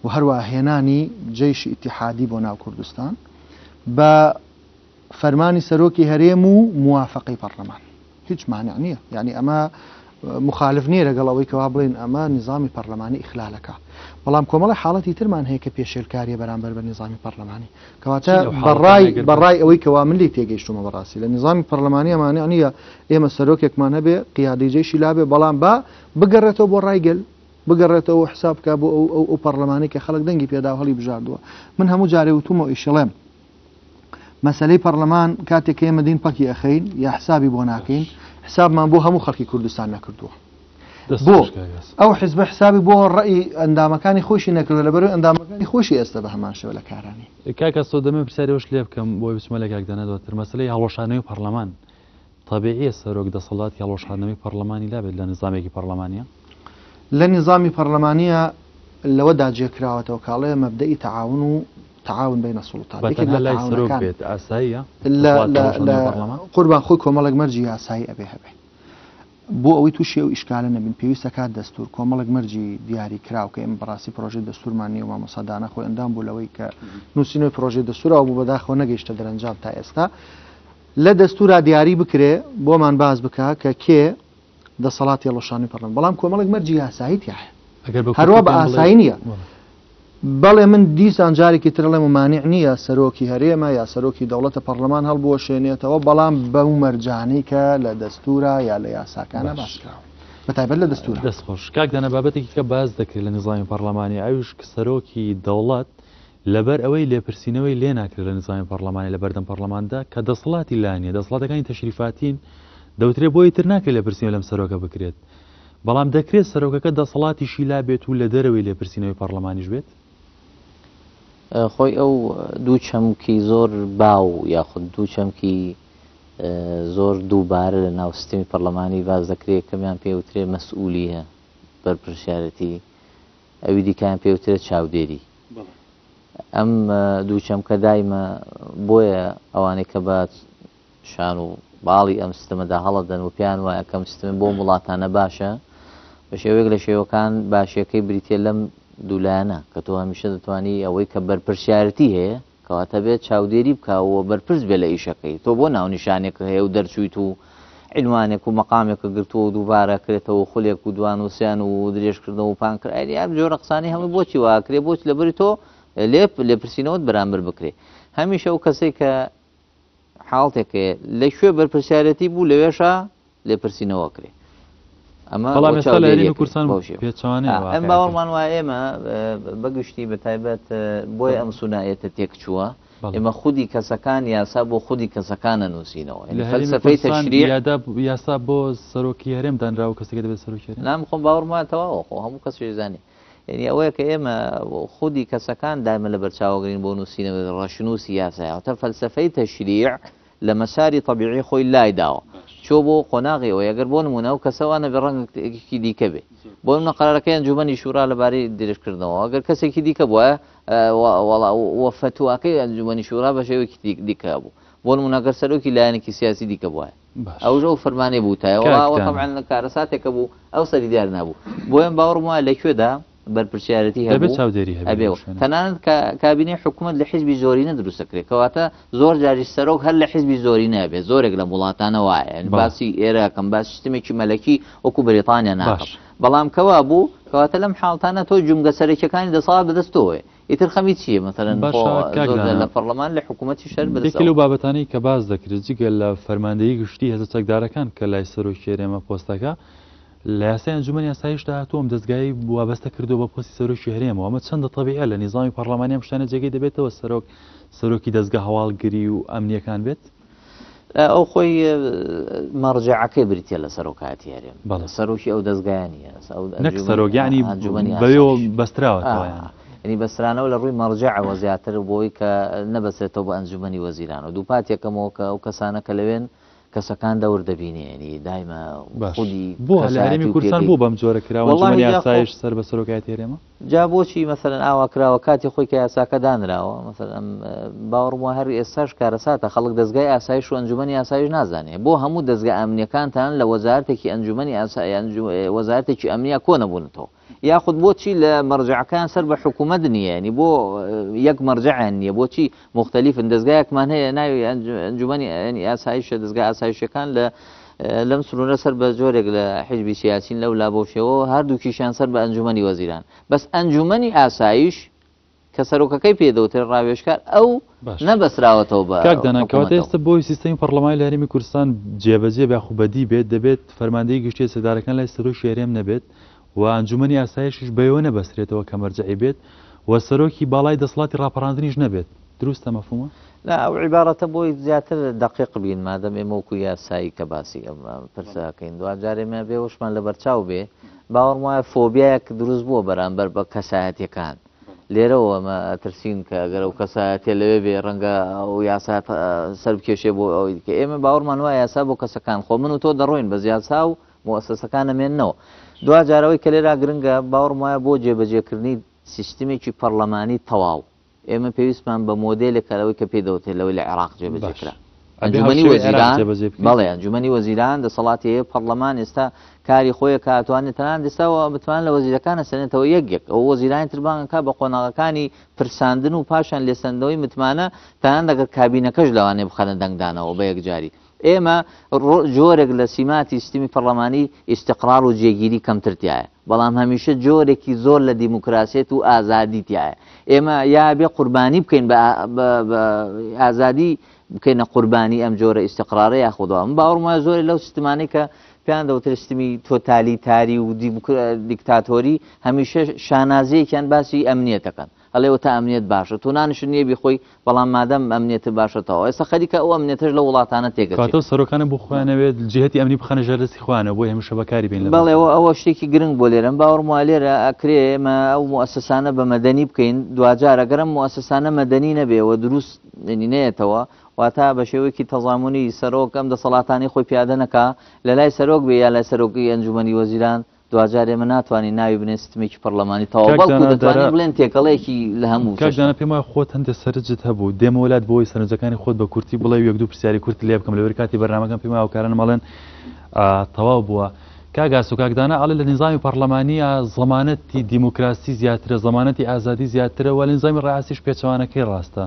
و هەروەها هێنانی جەیشی ئیتیحادی بۆ ناو کوردستان بە فەرمانی سەرۆکی هەرێم و موافەقەی پەڕلەمان هیچ مانع نییە یعنی ئەمە مخالف نییە لەگەڵ ئەوەی کەوا بڵێن ئەمە نظامی پەرلەمانی ئیخلالەکە بەڵام کۆمەڵی حاڵەتی ترمان هەیە کە پێشێلکاریە بەرامبەر بە نظامی پەرلەمانی کەواتە بەڕای بەڕای ئەوەی کەوا من لی تێگەیشتومە بەڕاستی لە نظامی پەرلەمانی ئەمانە نییە ئێمە سەرۆکێکمان هەبێ قیادەی جەیشی لابێ بەڵام با بگەڕێتەوە بۆ ڕای گەل بگەڕێتەوە و حساب بکا بۆ ئەو ئەو پەرلەمانی کە خەڵک دەنگی پێدا و هەڵی بژاردووە من هەموو جارێ وتومە ئیشڵێم مەسەلەی پەڕلەمان کاتێک کە ئێمە دێین پەکی ئەخەین یا حسابی بۆ ناکەین حسابمان بۆ هەموو خەڵکی کوردستان نەکردووە بۆ ئەو حزبە حسابی بۆ ڕئی ئەندامەکانی خۆشی نەکردووە لەبەرەوەی ئەندامەکانی خۆشی ئێستا بە هەمان شێوە لە کارانی.
کاک ئاسۆ دەمەوێت پرسیاری ئەوەشت لێ بکەم بۆی بچمە لای کاک دانا دواتر مەسەلەی هەڵوەشانەوەی پەڕلەمان تەبیعیە سەرۆک دەسەڵاتی هەڵوەشاندنەوەی پەڕلەمانی لابێت لە نیزامێکی پەڕلەمانیە؟
لە نیزامی پەڕلەمانیە لەوەدا جێ کراوەتەوە کە ئەڵێ مەبدەئی تەعاون و تعاون بین السلطات
بە
یەکێک
تەنها
لە
لای سەرۆک
تەعاونەکان
بێت ئاساییە
لە
دەسەڵاتی
لە لە
هەڵوەشاندنەوەی پەڕلەمان؟
قوربان خۆی کۆمەڵێک مەرجی یاسایی ئەبێ هەبێ بۆ ئەوەی تووشی ئەو ئیشکالە نەبین پێویستە کات دەستوور کۆمەڵێک مەرجی دیاری کراو کە ئێمە بەڕاستی پرۆژەی دەستوورمان نییە و مامۆستا دانا خۆی ئەندام بوو لەوەی کە نووسینەوەی پرۆژەی دەستوور ئەوە بوو بەداخەوە نەگەیشتە دەرەنجام تا ئێستا لە دەستوورا دیاری بکرێ بۆمان باس بکا کە کێ دەسەڵاتی هەڵوەشاندنی پەرلەمان بەڵام کۆمەڵێک مەرجی یاسایی تیایە
ئەگەر بە
هەروا
کورتی
بە
پێم بڵێ
ئاسایی نییە بەڵێ من دیسان جارێکی تر ئەڵێم و مانع نییە سەرۆکی هەرێمە یا سەرۆکی دەوڵەتە پەڕلەمان هەڵبوەشێنێتەوە بەڵام بەو مەرجانەی کە لە دەستورا یا لە یاساکانە
باش
باس کراون بە تایبەت لە دەستورا.
دەست خۆش کاک دانا بابەتێکی کە باس دەکرێت لە نیزامی پەڕلەمانی ئەویش کە سەرۆکی دەوڵەت لەبەر ئەوەی لێپرسینەوەی لێ ناکرێت لە نیزامی پەڕلەمانی لە بەردەم پەڕلەماندا کە دەسەڵاتی لا نییە دەسەڵاتەکانی تەشریفاتین دەوترێ بۆ ئیتر ناکرێت لێپرسینەوە لەم سەرۆکە بکرێت بەڵام دەکرێت سەرۆکەکە دەسەڵاتیشی لا بێت و لە دەرەوەی لێپرسینەوەی پەڕلەمانیش بێت؟
خۆی ئەو دوو چەمکی زۆر باو یاخود دوو چەمکی زۆر دووبارە لە ناو سیستمی پەڕلەمانی باس دەکرێت، یەکەمیان پێ وترێ مەسئولیە، بەرپرسیارێتی، ئەوی دیکەیان پێ وترێت چاودێری. ئەم دوو چەمکە دایمە بۆیە ئەوانەی کە بە شان و باڵی ئەم سیستمەدا هەڵەدەن و پێیان وایە کە ئەم سیستمە بۆ ئەم وڵاتانە باشە، بە شێوەیەک لە شێوەکان باشیەکەی بریتیە لەم دوو لایەنە کە تۆ هەمیشە دەتوانی ئەوەی کە بەرپرسیارەتی هەیە کەواتە بێت چاودێری بکا و بەرپرس بێ لە ئیشەکەی تۆ بۆ ناونیشانێک هەیە و دەرچوویت و عینوانێک و مەقامێکە گرتووە و دووبارە کرێتەوە و خولێک و دوان و سیان و درێژکردنەوە و پانکرد ئەی ئەم جۆرە قسانەی هەمووی بۆچی وا ئەکرێ بۆچ لەبەری تۆ لێ لێپرسینەوەت بەرامبەر بکرێ هەمیشە ئەو کەسەی کە حاڵتێک هەیە لە کوێ بەرپرسیارەتی بوو لەوێشا لێپرسینەوە کرێ ئەمە
بەڵام
بۆ
ئێستا لە هەرێمی
چاودێریەکەی
کوردستان
بەو شێوە.
پێچەوانەیە
ئەم
واقعەکە.
باوەڕمان وایە ئێمە بەگشتی بە تایبەت بۆیە ئەم سونایەتە تێکچووە
بەڵێ.
ئێمە خودی کەسەکان یاسا بۆ خودی کەسەکان ئەنووسینەوە
لە
یعنی
هەرێمی
فەلسەفەی
کوردستان
تەشریع
یادا یاسا بۆ سەرۆکی هەرێم دانراوە کەسێکە دەبێت سەرۆکی هەرێم؟
نا من خۆم باوەڕم وایە تەواوە خۆ هەموو کەسیش زانی یعنی ئەوەیە کە ئێمە خودی کەسەکان دایمە لەبەرچاوەگرین بۆ نووسینەوەی ڕەشنووسی یاسای واتە فەلسەفەی تەشریع لە مەساری تەبیعی خۆی لای داوە چووە بۆ قۆناغی ئەوەی ئەگەر بۆ نموونە ئەو کەسە وا نەبێ ڕەنگێکی دیکە بێ بۆ نموونە قەرارەکەی ئەنجوومەنی شوورا لەبارەی درێژکردنەوە ئەگەر کەسێکی دیکە بوایە و فەتواکەی ئەنجوومەنی شوورا بە شێوەیەکی دیکە بوو بۆ نموونە گەر سەرۆکی لایەنێکی سیاسی دیکە بوایە ئەوش ئەو فەرمانەی بووتایە وەڵا ئەوە تەبعەن کارەساتێکە بوو ئەو سەری دیار نابوو بۆیە من باوەڕم وایە لە کوێدا بەرپرسیارەتی
دەبێت
هەبوو
چاودێری هەبێت
ئەبێ
لەو
و
شوێنە.
تەنانەت کە کابینەی حکوومەت لە حیزبی زۆرینە دروست دەکرێت کەواتە زۆر جاریش سەرۆک هەر لە حیزبی زۆرینە بێت زۆرێک لەم وڵاتانە وایە یعنی
بەڵێ.
باسی ئێرە کەم باسی سیستمێکی مەلەکی وەکو بەریتانیا ناکەم
باش.
بەڵام کەوا بوو کەواتە لەم حاڵتانە تۆ جومگە سەرەکیەکانی دەسەڵات بەدەست تۆوەیە ئیتر خەمی چییە مەسەلەن خۆ
باشە کاک
زۆر جار
دانا
لە پەڕلەمان لە حکوومەتیش هەر بەدەست
یەکێ لەو
ئەوە.
بابەتانەی کە باس دەکرێت جگە لە فەرماندەیی گشتی هێزە چەکدارەکان کە لای سەرۆکی هەرێمە پۆستەکە لە یاسای ئەنجومەنی ئاسایشدا هاتووە ئەم دەزگایەی وابەستە کردووە بە پۆستی سەرۆکی هەرێمەوە ئەمە چەندە تەبیعیە لە نیزامی پەڕلەمانی ئەم شتانە جێگەی دەبێتەوە سەرۆک سەرۆکی دەزگا هەواڵگری و ئەمنیەکان بێت؟
ئەو خۆی مەڕجەعەکەی بریتە لە سەرۆکایەتی هەرێم
بەڵێ.
سەرۆکی ئەو دەزگایە نییە ئەو
نەک سەرۆک یعنی
ئەنجومەنی
بەوێوە
ئاسایش.
بەستراوەتەوە یعنی.
یعنی بەسترانەوە لە ڕووی مەڕجەعەوە زیاتر بۆی کە نەبەسترێتەوە بە ئەنجومەنی وەزیرانەوە دووپات یەکەمەوە کە ئەو کەسانە کە لەوێن کەسەکان دەور دەبینێ یعنی دایمە
باش.
خودی
بۆ لە
کەسایەتی
هەرێمی
و
کوردستان
پێگەی
بۆ بەم جۆرە کراوە
وەڵاهی
ئەنجومەنی
جا خۆ
ئاسایش سەر بە سەرۆکایەتی هەرێمە؟
جا بۆچی مەسەلەن ئاوا کراوە کاتی خۆی کە یاساکە دانراوە مەسەلەن باوەڕم وایە هەر ئێستاش کارەساتە خەڵک دەزگای ئاسایش و ئەنجومەنی ئاسایش نازانێ بۆ هەموو دەزگا ئەمنیەکانتان لە وەزارەتێکی ئەنجومەنی وەزارەتێکی ئەمنیا کۆ نەبوونەتەوە یاخود بۆچی لە مەرجەعەکان سەر بە حکوومەت نییە ینی بۆ یەک مەرجەعیان نییە بۆچی مختلفن دەزگایەکمان هەیە ناوی ئەنجومەنی ئاسایشە دەزگا ئاسایشەکان لە لەم سنوورە سەر بە جۆرێک لە حیزبی سیاسین لەو لا بەو شێوەوە هەردووکیشیان سەر بە ئەنجومەنی وەزیران بەس ئەنجومەنی ئاسایش کە سەرۆکەکەی پێ دەوترێت ڕاوێژکار ئەو
باش.
نەبەستراوەتەوە بە
کاک دانا کەواتە
حکوومەتەوە.
ئێستا بۆی سیستەمی پەڕلەمانی لە هەرێمی کوردستان جێبەجێ بێ یاخود بەدی بێت دەبێت فەرماندەیی گشتیی سەردارەکان لای سەرۆکی هەرێم نەبێت و ئەنجومەنی ئاسایشیش بەوێوە نەبەسترێتەوە کە مەرجەعی بێت و سەرۆکی باڵای دەسەڵاتی ڕاپەڕاندنیش نەبێت دروستە مەفهومە؟
نا ئەو عیبارەتە بۆی زیاتر دەقیق بین مادەم ئێمە وەکو یاسایی کە باسی ئەم پرسە ئەکەین دواجار ئێمە بێ وشمان لەبەرچاو بێ باوەڕم وایە فۆبیایەک دروست بووە بەرامبەر بە کەسایەتیەکان لێرەوە ئەمە ئەترسین کە ئەگەر ئەو کەسایەتیە لەوێ بێ ڕەنگە ئەو یاسا سەر بکێشێ بۆ ئەوی دیکە ئێمە باوەڕمان وایە یاسا بۆ کەسەکان خۆ من و تۆ دەڕۆین بەس یاسا و موئەسەسەکان ئەمێننەوە دواجار ئەوەی کە لێرا گرنگە باوەڕم وایە بۆ جێبەجێکردنی سیستمێکی پەڕلەمانی تەواو ئێمە پێویستمان بە مۆدێلێکە لەوەی کە پێی دەوترێت لەوەی لە عێراق جێبەجێ
باش
کرا.
ئەبێ
ئەنجومەنی
هاوشێوەی عێراق
وەزیران
جێبەجێ بکەین؟
بەڵێ ئەنجومەنی وەزیران دەسەڵاتی هەیە پەڕلەمان ئێستا کاری خۆی ئەکا ئەتوانێت تەنانەت ئێستا متمانە لە وەزیرەکان ئەسەنێتەوە یەک یەک ئەو وەزیرانی تر بانگ ئەکا بە قۆناغەکانی پرساندن و پاشان لێسەندنەوەی متمانە تەنانەت ئەگەر کابینەکەش لەوانەیە بخەنە دەنگدانەوە بە یەکجاری ئێمە جۆرێک لە سیماتی سیستمی پەڕلەمانی ئیستقرار و جێگیری کەمتر تیایە، بەڵام هەمیشە جۆرێکی زۆر لە دیموکراسیەت و ئازادی تیایە. ئێمە یا ئەبێ قوربانی بکەین بە ئازادی بکەینە قوربانی ئەم جۆرە ئیستقرارە یاخود وا. من باوەڕم وایە زۆرێک لەو سیستمانەی کە پێیان دەوترێت سیستمی تۆتالیتاری و دیکتاتۆری هەمیشە شانازییەکیان باسی ئەمنیەت دەکەن. ئەڵێ وتا ئەمنیەت باشە تۆ نانشت نیە بیخۆی بەڵام مادەم ئەمنیەتت باشە تەواو ئێستا خەریکە ئەو ئەمنیەتەش لەو وڵاتانە تێکەچێ.
کەواتە ئەو سەرۆکانە بۆ خۆیان ئەوێت جیهەتی ئەمنی بخەنە ژێر دەستی خۆیانەوە بۆی هەمیشە بەکاری بێن لە
بەڵێ
بەغدا.
ئەوە شتێکی گرنگ بۆ لێرە من باوەڕم وایە لێرە ئەکرێ ئێمە ئەو موئەسەسانە بە مەدەنی بکەین دواجار ئەگەر ئەم موئەسەسانە مەدەنی نەبێ و دروست یەنی نەیەتەوە واتە بە شێوەیەکی تەزامونی سەرۆک ئەم دەسەڵاتانەی خۆی پیادە نەکا لە لای سەرۆک بێ یا لای سەرۆکی ئەنجومەنی وەزیران دواجار ئێمە ناتوانین ناوی بنێین سیستمێکی پەڕلەمانی تەواو،
کاک
بەڵکو
دانا
دەتوانین
دارا
بڵێن تێکەڵەیەکی لە هەموو
کاک دانا
چەشنە.
پێم وایە خۆت هەندێ سەرنجت هەبوو، دێمەوە لات بۆ ئەوەی سەرنجەکانی خۆت بە کورتی بڵێی و یەک دوو پرسیاری کورتت لێ بکەم لەبەر کاتی بەرنامەکەم پێم وایە هاوکارانم ئەڵێن تەواو بووە. کاک ئاسۆ کاک دانا ئەڵێ لە نیزامی پەڕلەمانییا زەمانەتی دیموکراسی زیاترە، زەمانەتی ئازادی زیاترە و لە نیزامی ڕئاسیش پێچەوانەکەی ڕاستە.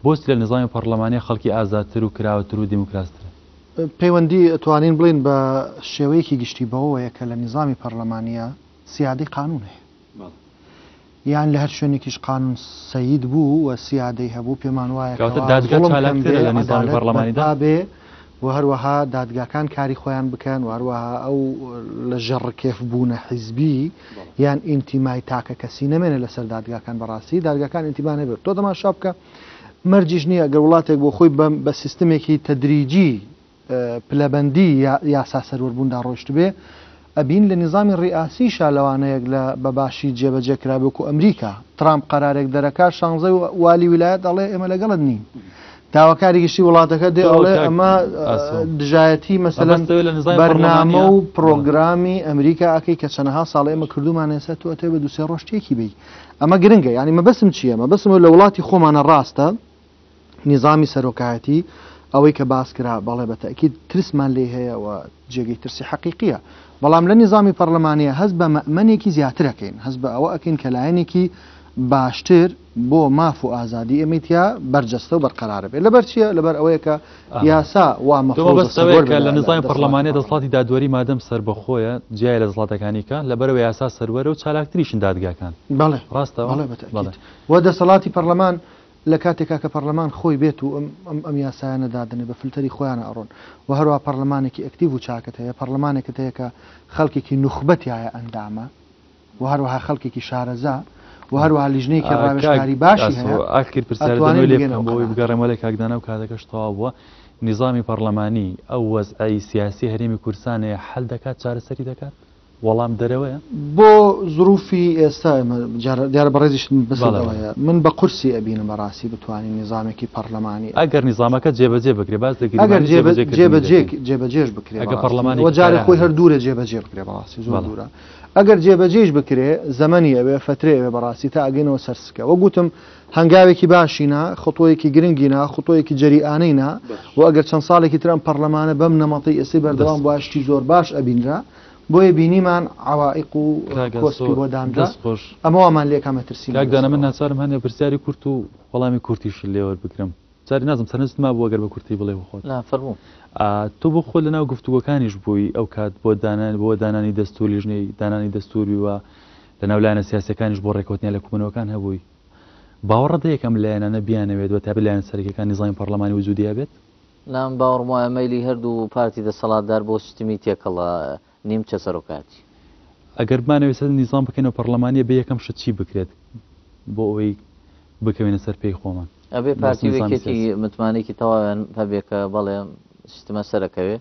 بۆچ لە نیزامی پەڕلەمانیا خەڵکی ئازادتر و کراوەتر و دیموکراسترن؟
پەیوەندی ئەتوانین بڵێین بە شێوەیەکی گشتی بەوەوەیە کە لە نیزامی پەرلەمانییە سیادەی قانوون هەیە. یان لە هەر شوێنێکیش قانوون سەید بوو و سیادەی هەبوو پێمان وایە
کەواتە
کەوا
دادگا
زوڵم کەم
چالاکترە
بێ،
لە نیزامی
عەدالەت
پەرلەمانیدا؟
بەرپا بێ و هەروەها دادگاکان کاری خۆیان بکەن و هەروەها ئەو لە ژێر ڕکێف بوونە حیزبی یان ئینتیمای تاکەکەسی نەمێنێ لەسەر دادگاکان بەڕاستی دادگاکان ئینتیما نەبێت تۆ تەماشا بکە مەرجیش نییە گەر وڵاتێک بۆ خۆی بە سیستمێکی تەدریجی پلەبەندی یاسا سەروەربووندا ڕۆیشتبێ، ئەبین لە نیزامی ڕیئاسیشا لەوانەیەک لە بە باشی جێبەجێ کرابێ وەکوو ئەمریکا، ترامپ قەرارێک دەرەکا شانزەی والی ویلایەت ئەڵێ ئێمە لەگەڵت نین. داواکاری گشتی وڵاتەکە دێ
تۆ
ئەڵێ
کاک
ئەمە
ئاسۆ
دژایەتی مەسەلەن
مەبەست ئەوەیە لە نیزامی
بەرنامە
پەڕلەمانییە
و
بەڵێ.
پڕۆگرامی ئەمریکا ئەکەی کە چەنەها ساڵە ئێمە کردوومانە ئێستا تۆ ئەتەوێ بە دوو سێ ڕۆژ تێکی بەی. ئەمە گرنگە یانی مەبەستم چییە مەبەستم لە وڵاتی خۆمانە ڕاستە نیزامی سەرۆکایەتی ئەوەی کە باس کرا بەڵێ بە تەئکید ترسمان لێی هەیە و جێگەی ترسی حەقیقیە. بەڵام لە نیزامی پەڕلەمانیە هەست بە مەئمەنێکی زیاتر ئەکەین، هەست بە ئەوە ئەکەین کە لایەنێکی باشتر بۆ ماف و ئازادی ئێمەی تیا بەرجەستە و بەرقەرار بێ. لەبەر چییە؟ لەبەر ئەوەیە کە یاسا وا
تۆ
مەفروزە
مەبەست
سەروەر
ئەوەیە
بێ
کە
لە
لە
لە
نیزامی
دەسەڵاتی
پەڕلەمانیە
پەڕلەمان.
دەسەڵاتی دادوەری مادەم سەربەخۆیە جیایە لە دەسەڵاتەکانی کە، لەبەرئەوە یاسا سەروەرە و چالاکتریشن دادگاکان.
بەڵێ،
ڕاستە ئەوە؟
بەڵێ بە
بەڵێ.
تەئکید. و دەسەڵاتی پەڕلەمان لە کاتێکا کە پەڕلەمان خۆی بێت و ئەم ئەم ئەم یاسایانە دادەنێ بە فلتەری خۆیانە ئەڕۆن و هەروەها پەڕلەمانێکی ئەکتیڤ و چاکت هەیە، پەڕلەمانێکت هەیە کە خەڵکێکی نوخبە تیایا ئەندامە و هەروەها خەڵکێکی شارەزا و هەروەها لیژنەیەکی
کاک
ڕاوێژکاری باشی
ئاسۆ
هەیە
ئاخیر پرسیارت
ئەتوانین
دەمەوێ لێ
بگەینە
بکەم
ئەو
بۆ ئەوەی
قەناعەتە.
بگەڕێمەوە لای کاک دانا و کاتەکەش تەواو بووە نیزامی پەڕلەمانی ئەو وەزعەی سیاسی هەرێمی کوردستانەیە حەل دەکات چارەسەری دەکات؟ وەڵام دەرەوەیە؟
بۆ زروفی ئێستا ئێمە دیارە بەڕێزیشت بەست
بەڵێ بەڵێ.
ئەوەیە من بە قورسی ئەبینم بەڕاستی بتوانین نیزامێکی پەڕلەمانی.
ئەگەر نیزامەکە جێبەجێ بکرێ باس لە
ئەگەر
گریمانەی جێبەجێ کردنی
جێبەجێ
دەکەین.
جێبەجێش بکرێ
ئەگەر
بەڕاستی
پەڕلەمانێکی
وە جارێ
کارا
خۆی هەر
هەبێت.
دوورە جێبەجێ بکرێ بەڕاستی زۆر
بەڵێ.
دوورە ئەگەر جێبەجێیش بکرێ زەمەنی ئەوێ فەترەی ئەوێ بەڕاستی تا ئەگەینەوە سەر سکە وەک وتم هەنگاوێکی باشی نا، خطوەیەکی گرنگی نا، خطوەیەکی جەریئانەی نا و ئەگەر چەند ساڵێکی تر ئەم پەڕلەمانە بەم نەمەتەی ئێستەی بەردەوام
دەست
بوایە
خۆش.
شتی زۆر باش ئەبینرا. بۆیە بینیمان عەوائیق و
کاک ئاسۆ
کۆسپی بۆ دانرا.
دەست خۆش.
ئەمە وامان لێکا مەترسیمان
کاک دانا
لەسەر
من
ئەوە.
ناچارم هەندێ پرسیاری کورت و وەڵامی کورتیشت لێ وەربگرم. جارێ نازم سەرنجت مابوو ئەگەر بە کورتی بڵێ بۆ خۆت.
نا فەرموو.
تۆ بۆ خۆت لەناو گفتوگۆکانیش بووی ئەو کات بۆ دانان بۆ دانانی دەستوور لیژنەی دانانی دەستوور و لەناو لایەنە سیاسیەکانیش بۆ ڕێکەوتنیان لە کوبوونەوەکان هەبووی. باوەڕت هەیە کە ئەم لایەنانە بیانەوێت بە تایبەت لایەنە سەرەکیەکان نیزامی پەڕلەمانی وجودی هەبێت؟
نا من باوەڕم وایە مەیلی هەردوو پارتی دەسەڵاتدار بۆ سیستمی تێکەڵە نیمچە سەرۆکایەتی.
ئەگەر بمانەوێت سەر نیزام بکەینەوە پەڕلەمانیە بێ یەکەم شت چی بکرێت بۆ ئەوەی بکەوینە سەر پێی خۆمان؟
ئەبێ
باسی
پارتی و
نیزامی
یەکێتی
سیاسی.
متمانەیەکی تەواویان هەبێ کە بەڵێ سیستمە سەرەکەوێ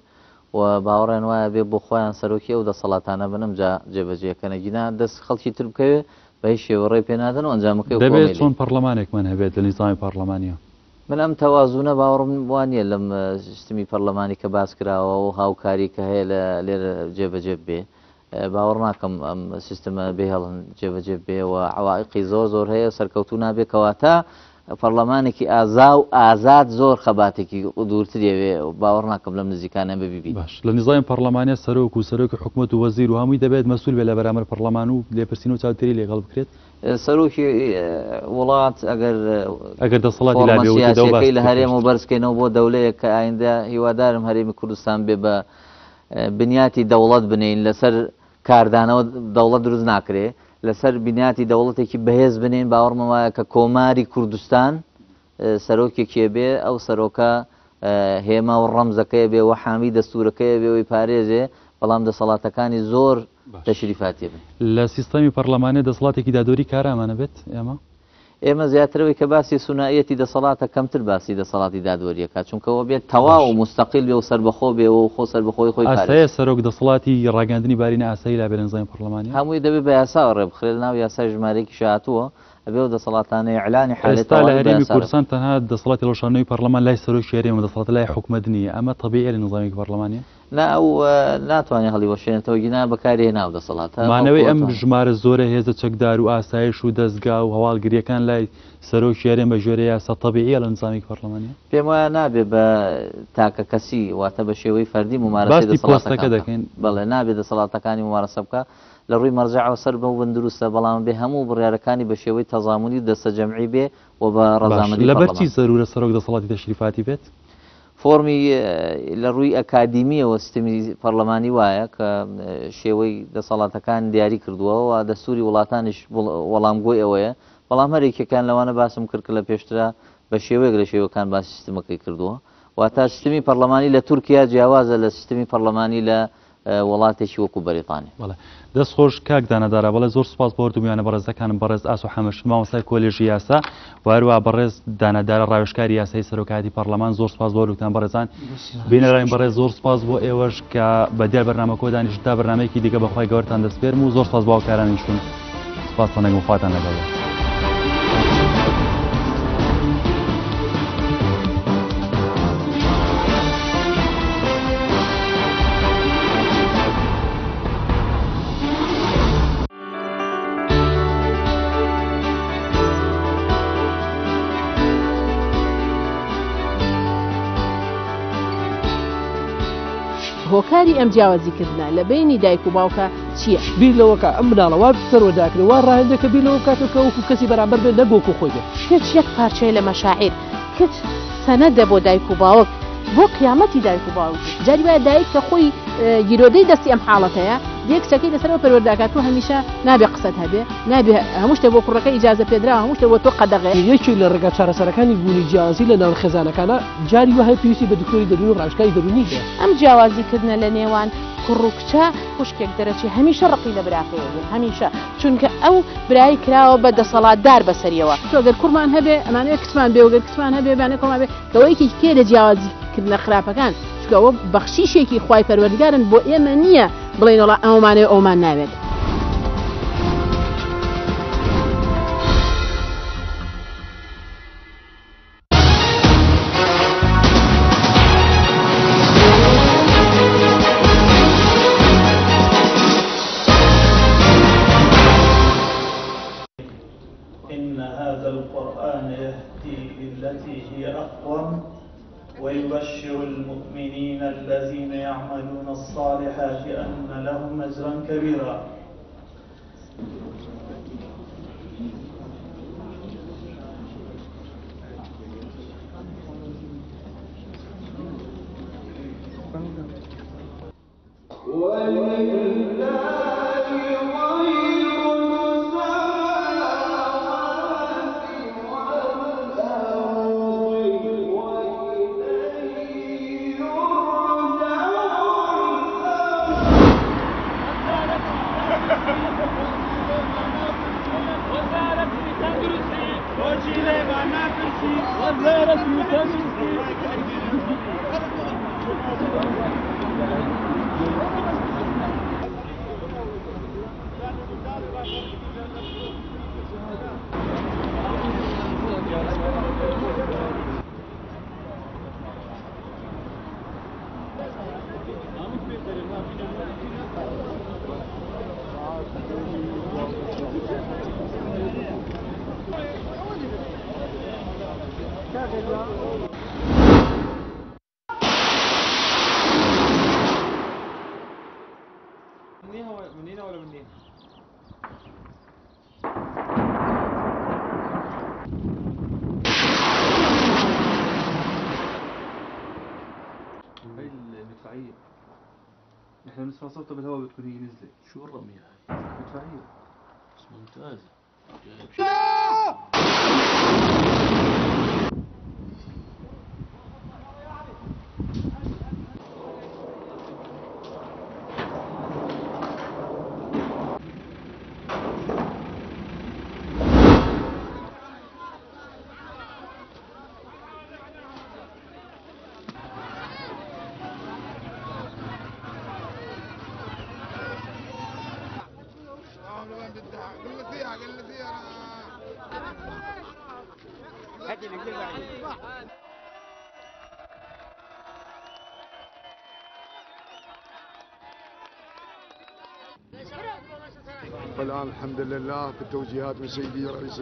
و باوەڕیان وایە بێ بۆ خۆیان سەرۆکی ئەو دەسەڵاتانە بن ئەمجا جێبەجێکەن ئەگینا دەست خەڵکی تر بکەوێ بە هیچ شێوە ڕێی پێ نادەن و ئەنجامەکەی وەکو
دەبێت
ئەمەی لێ
چۆن پەڕلەمانێکمان هەبێت لە نیزامی پەڕلەمانیە؟
من ئەم تەوازونە باوەڕم وا نییە لەم سیستمی پەرلەمانی کە باس کراوە و هاوکاری کە هەیە لە لێرە جێبەجێ ببێ باوەڕ ناکەم ئەم سیستمە بهێڵن جێبەجێ بێ و عەوائیقی زۆر زۆر هەیە سەرکەوتوو نابێ کەواتە پەرلەمانێکی ئازا و ئازاد زۆر خەباتێکی دوورتری ئەوێ باوەڕ ناکەم لەم نزیکانە ببیبین.
باش لە نیزامی پەڕلەمانیا سەرۆک و سەرۆکی حکومەت و وەزیر و هەمووی دەبێت مەسول بێت لە بەرامبەر پەڕلەمان و لێپرسینەوە و چاودێری لەگەڵ بکرێت؟
سەرۆکی وڵات ئەگەر
ئەگەر دەسەڵاتی
فۆڕمە
لا بێ وتت ئەوە
سیاسیەکەی
باست
لە
کرد
هەرێمەوە
پێشتر.
بەرز کەینەوە بۆ دەولەیەک کە ئایندە هیوادارم هەرێمی کوردستان بێ بە بنیاتی دەوڵەت بنێین لەسەر کاردانەوە دەوڵەت دروست ناکرێ لەسەر بنیاتی دەوڵەتێکی بەهێز بنێین باوەڕمە وایە کە کۆماری کوردستان سەرۆکێکی بێ ئەو سەرۆکە هێما و ڕەمزەکەی بێ و حامی دەستورەکەی بێ وی پارێزێ بەڵام دەسەڵاتەکانی زۆر تەشریفاتی بن.
لە سیستەمی پەڕلەمانیە دەسەڵاتێکی دادوەری کارامان ئەبێت ئێمە؟
ئێمە زیاتر ئەوەی کە باسی سونائیەتی دەسەڵاتە کەمتر باسی دەسەڵاتی دادوەری ئەکات چونکە ئەوە بێت تەواو
باش.
موستەقیل بێ و سەربەخۆ بێ و خۆ سەربەخۆی خۆی
ئاسایە
پارێزێ.
سەرۆک دەسەڵاتی ڕاگەیاندنی باری نائاسایی لابێ لە نیزامی پەڕلەمانیە؟
هەمووی دەبێ بە یاساوە ڕێبخرێ لەناو یاسای ژمارەیەکیشا هاتووە ئەبێ ئەو دەسەڵاتانە ئیعلانی حالەتی
ئێستا لە
تەواری بە
هەرێمی
یاسا
کوردستان
ڕێبخرێ.
تەنها دەسەڵاتی هەڵوەشاندنەوەی پەڕلەمان لای سەرۆکی هەرێمە دەسەڵاتە لای حکومەت نییە ئەمە تەبیعیە لە نیزامێکی پەڕلەمانیە؟
نا ئەو ناتوانێ هەڵیوەشێنێتەوە گینا بەکاری هێنا ئەو دەسەڵاتە
مانەوەی
بەڵکو
ئەم
ئەتوانێ.
ژمارە زۆرە هێزە چەکدار و ئاسایش و دەزگا و هەواڵگرییەکان لای سەرۆکی هەرێم بە گوێرەی یاسا تەبیعیە لە نیزامێکی پەڕلەمانیە؟
پێم وایە نابێ بە تاکە کەسی واتە بە شێوەی فەردی مومارەسەی
باسی
دەسەڵاتەکان
پۆستەکە
بکا.
دەکەین.
بەڵێ نابێ دەسەڵاتەکانی مومارەسە بکا لە ڕووی مەرجەعەوە سەر بەو بن دروستە بەڵام ئەبێ هەموو بڕیارەکانی بە شێوەی تەزامونی و دەستەجەمعی بێ و بە
باش
ڕەزامەندی
لەبەر چی
پەڕلەمان.
زەرورە سەرۆک دەسەڵاتی تەشریفاتی بێت؟
فۆرمی لە ڕووی ئەکادیمییەوە سیستمی پەڕلەمانی وایە کە شێوەی دەسەڵاتەکان دیاری کردووە و دەستووری وڵاتانیش وەڵامگۆی ئەوەیە، بەڵام هەر یەکێکیان لەوانە باسم کرد کە لە پێشترا بە شێوەیەک لە شێوەکان باسی سیستمەکەی کردووە. واتە سیستمی پەڕلەمانی لە تورکیا جیاوازە لە سیستمی پەڕلەمانی لە وڵاتێکی وەکو بەریتانیا.
بەڵێ دەست خۆش کاک دانا دارا بەڵێ زۆر سوپاس بۆ هەردوو میوانە بەڕێزەکانم بەڕێز ئاسۆ حەمەشیر مامۆستای کۆلێژی یاسا و هەروەها بەڕێز دانا دارا ڕاوێژکاری یاسایی سەرۆکایەتی پەڕلەمان زۆر سوپاس بۆ هەردووکتان بەڕێزان بینەرانی بەڕێز زۆر سوپاس بۆ ئێوەش کە بە دیار بەرنامەکەوە دانیشتن تا بەرنامەیەکی دیکە بە خوای گەورەتان دەسپێرم و زۆر سوپاس بۆ هاوکارانیشتون سوپاستان دەکەم خواتان لەگەڵ بێت.
هۆکاری ئەم جیاوازی کردنە لە بەینی دایک و باوکا چییە؟
بیر لەوە کە ئەم مناڵە وا پەروەردە ئەکرێ وا ڕاهێنرێ کە بیر لەوە بکاتەوە کە وەکو کەسی بەرامبەر بێت نەک وەکو خۆی بێت.
کچ یەک پارچەیە لە مەشاعیر، کچ سەنەدە بۆ دایک و باوک، بۆ قیامەتی دایک و باوک. جاری وایە دایک کە خۆی گیرۆدەی دەستی ئەم حاڵەتەیە، دێ کچەکەی لەسەرەوە پەروەردە ئەکات، تۆ هەمیشە نابێ قسەت هەبێ، نابێ هەموو شتێک بۆ کوڕەکە ئیجازە پێدراوە، هەموو شتێک بۆ تۆ قەدەغەیە.
یەکێک لە ڕێگا چارەسەرەکانی بوونی جیاوازی لە ناو خێزانەکانا، جاری وا هەیە پێویستی بە دکتۆری دەروونی و ڕاوێژکاری دەروونی هەیە.
ئەم جیاوازی کردنە لە نێوان کوڕ و کچە، خوشکێک دەرەچێ هەمیشە ڕقی لە براکەی ئەبێ هەمیشە، چونکە ئەو برای کراوە بە دەسەڵاتدار بەسەریەوە. تۆ گەر کوڕمان هەبێ ئەمانەوێ کچمان بێ و گەر کچمان هەبێ بانێ کوڕمان بێ، کەوە یەکێکی کێ لە جیاوازی کردنە خراپەکان، چونکە ئەوە بەخشیشێکی خوای پەروەردگارن بۆ ئێمە نییە بڵێین وەڵا ئەومانەوێ ئەومان ناوێت.
إن هذا القرآن يهدي للتي هي أقوم ويبشر المؤمنين الذين يعملون الصالحات أن لهم أجرا كبيرا.
نحن بنسمع صوتها بالهواء بتكون هي نزلت.
شو الرمية هاي؟
مدفعية.
بس ممتازة.
والآن الحمد لله بالتوجيهات من سيدي رئيس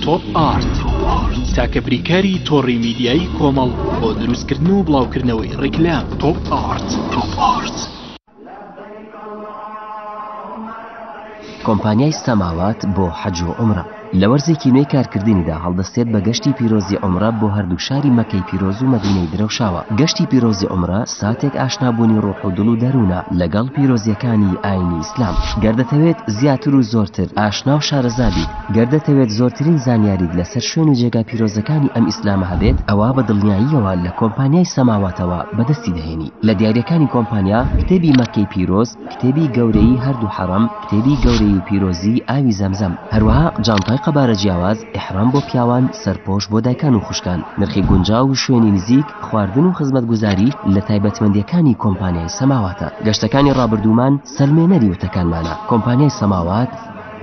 تۆپ ئارت تاکە بریکاری تۆڕی میدیایی کۆمەڵ بۆ دروستکردن و بڵاوکردنەوەی ڕیکلام. تۆپ ئارت. تۆپ ئارت.
کۆمپانیای سەماوات بۆ حەج و عومرە لە وەرزێکی نوێی کارکردنیدا هەڵدەستێت بە گەشتی پیرۆزی عومرە بۆ هەردوو شاری مەکەی پیرۆز و مەدینەی درەوشاوە. گەشتی پیرۆزی عومرە ساتێک ئاشنابوونی ڕۆح و دڵ و دەروونە لەگەڵ پیرۆزییەکانی ئاینی ئیسلام. گەر دەتەوێت زیاتر و زۆرتر ئاشنا و شارەزا بیت، گەر دەتەوێت زۆرترین زانیاریت لەسەر شوێن و جێگا پیرۆزەکانی ئەم ئیسلامە هەبێت، ئەوا بە دڵنیاییەوە لە کۆمپانیای سەماواتەوە بەدەستی دەهێنی. لە دیارییەکانی کۆمپانیا، کتێبی مەککەی پیرۆز، کتێبی گەورەیی هەردوو حەڕەم، کتێبی گەورەیی و پیرۆزیی ئاوی زەمزەم، هەروەها جانتای قەبارە جیاواز، ئیحرام بۆ پیاوان، سەرپۆش بۆ دایکان و خوشکان، نرخی گونجاو و شوێنی نزیک، خواردن و خزمەتگوزاری لە تایبەتمەندییەکانی کۆمپانیای سەماواتە. گەشتەکانی ڕابردوومان سەلمێنەری وتەکانمانە. کۆمپانیای سەماوات.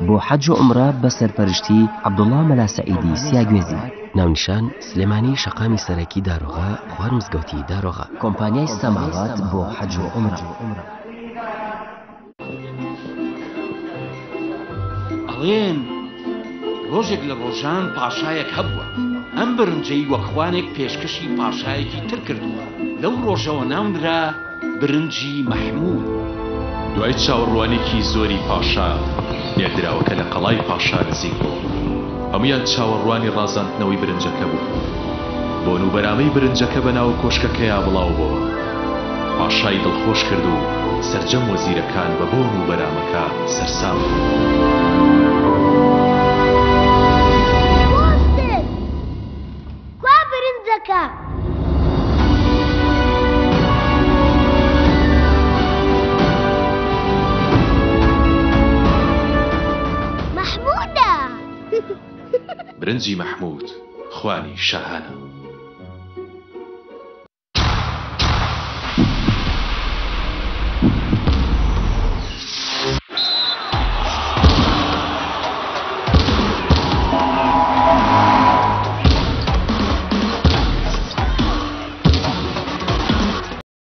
بۆ حەج و عومرە بە سەرپەرشتی عەبدوڵڵا مەلا سەعیدی سیاگوێزی. ناونیشان، سلێمانی شەقامی سەرەکی دارۆغا خوار مزگەوتی دارۆغا. کۆمپانیای سەماوات بۆ حەج و عومرە.
ئەڵێن ڕۆژێک لە ڕۆژان پاشایەک هەبووە، ئەم برنجەی وەک خوانێک پێشکەشی پاشایەکی تر کردووە، لەو ڕۆژەوە ناونرا برنجی مەحموود.
دوای چاوەڕوانیکی زۆری پاشا، نێردراوەکە لە قەڵای پاشا نزیک بۆوە. هەموویان چاوەڕوانی ڕازاندنەوەی برنجەکە بوون. بۆن و بەرامەی برنجەکە بە ناو کۆشکەکەیا بڵاو بۆوە. پاشای دڵخۆش کرد و سەرجەم وەزیرەکان بە بۆن و بەرامەکە سەرسام بوون.
بوەستن! کوا برنجەکە؟ مەحموودە!
برنجی مەحموود خوانی شاهانە.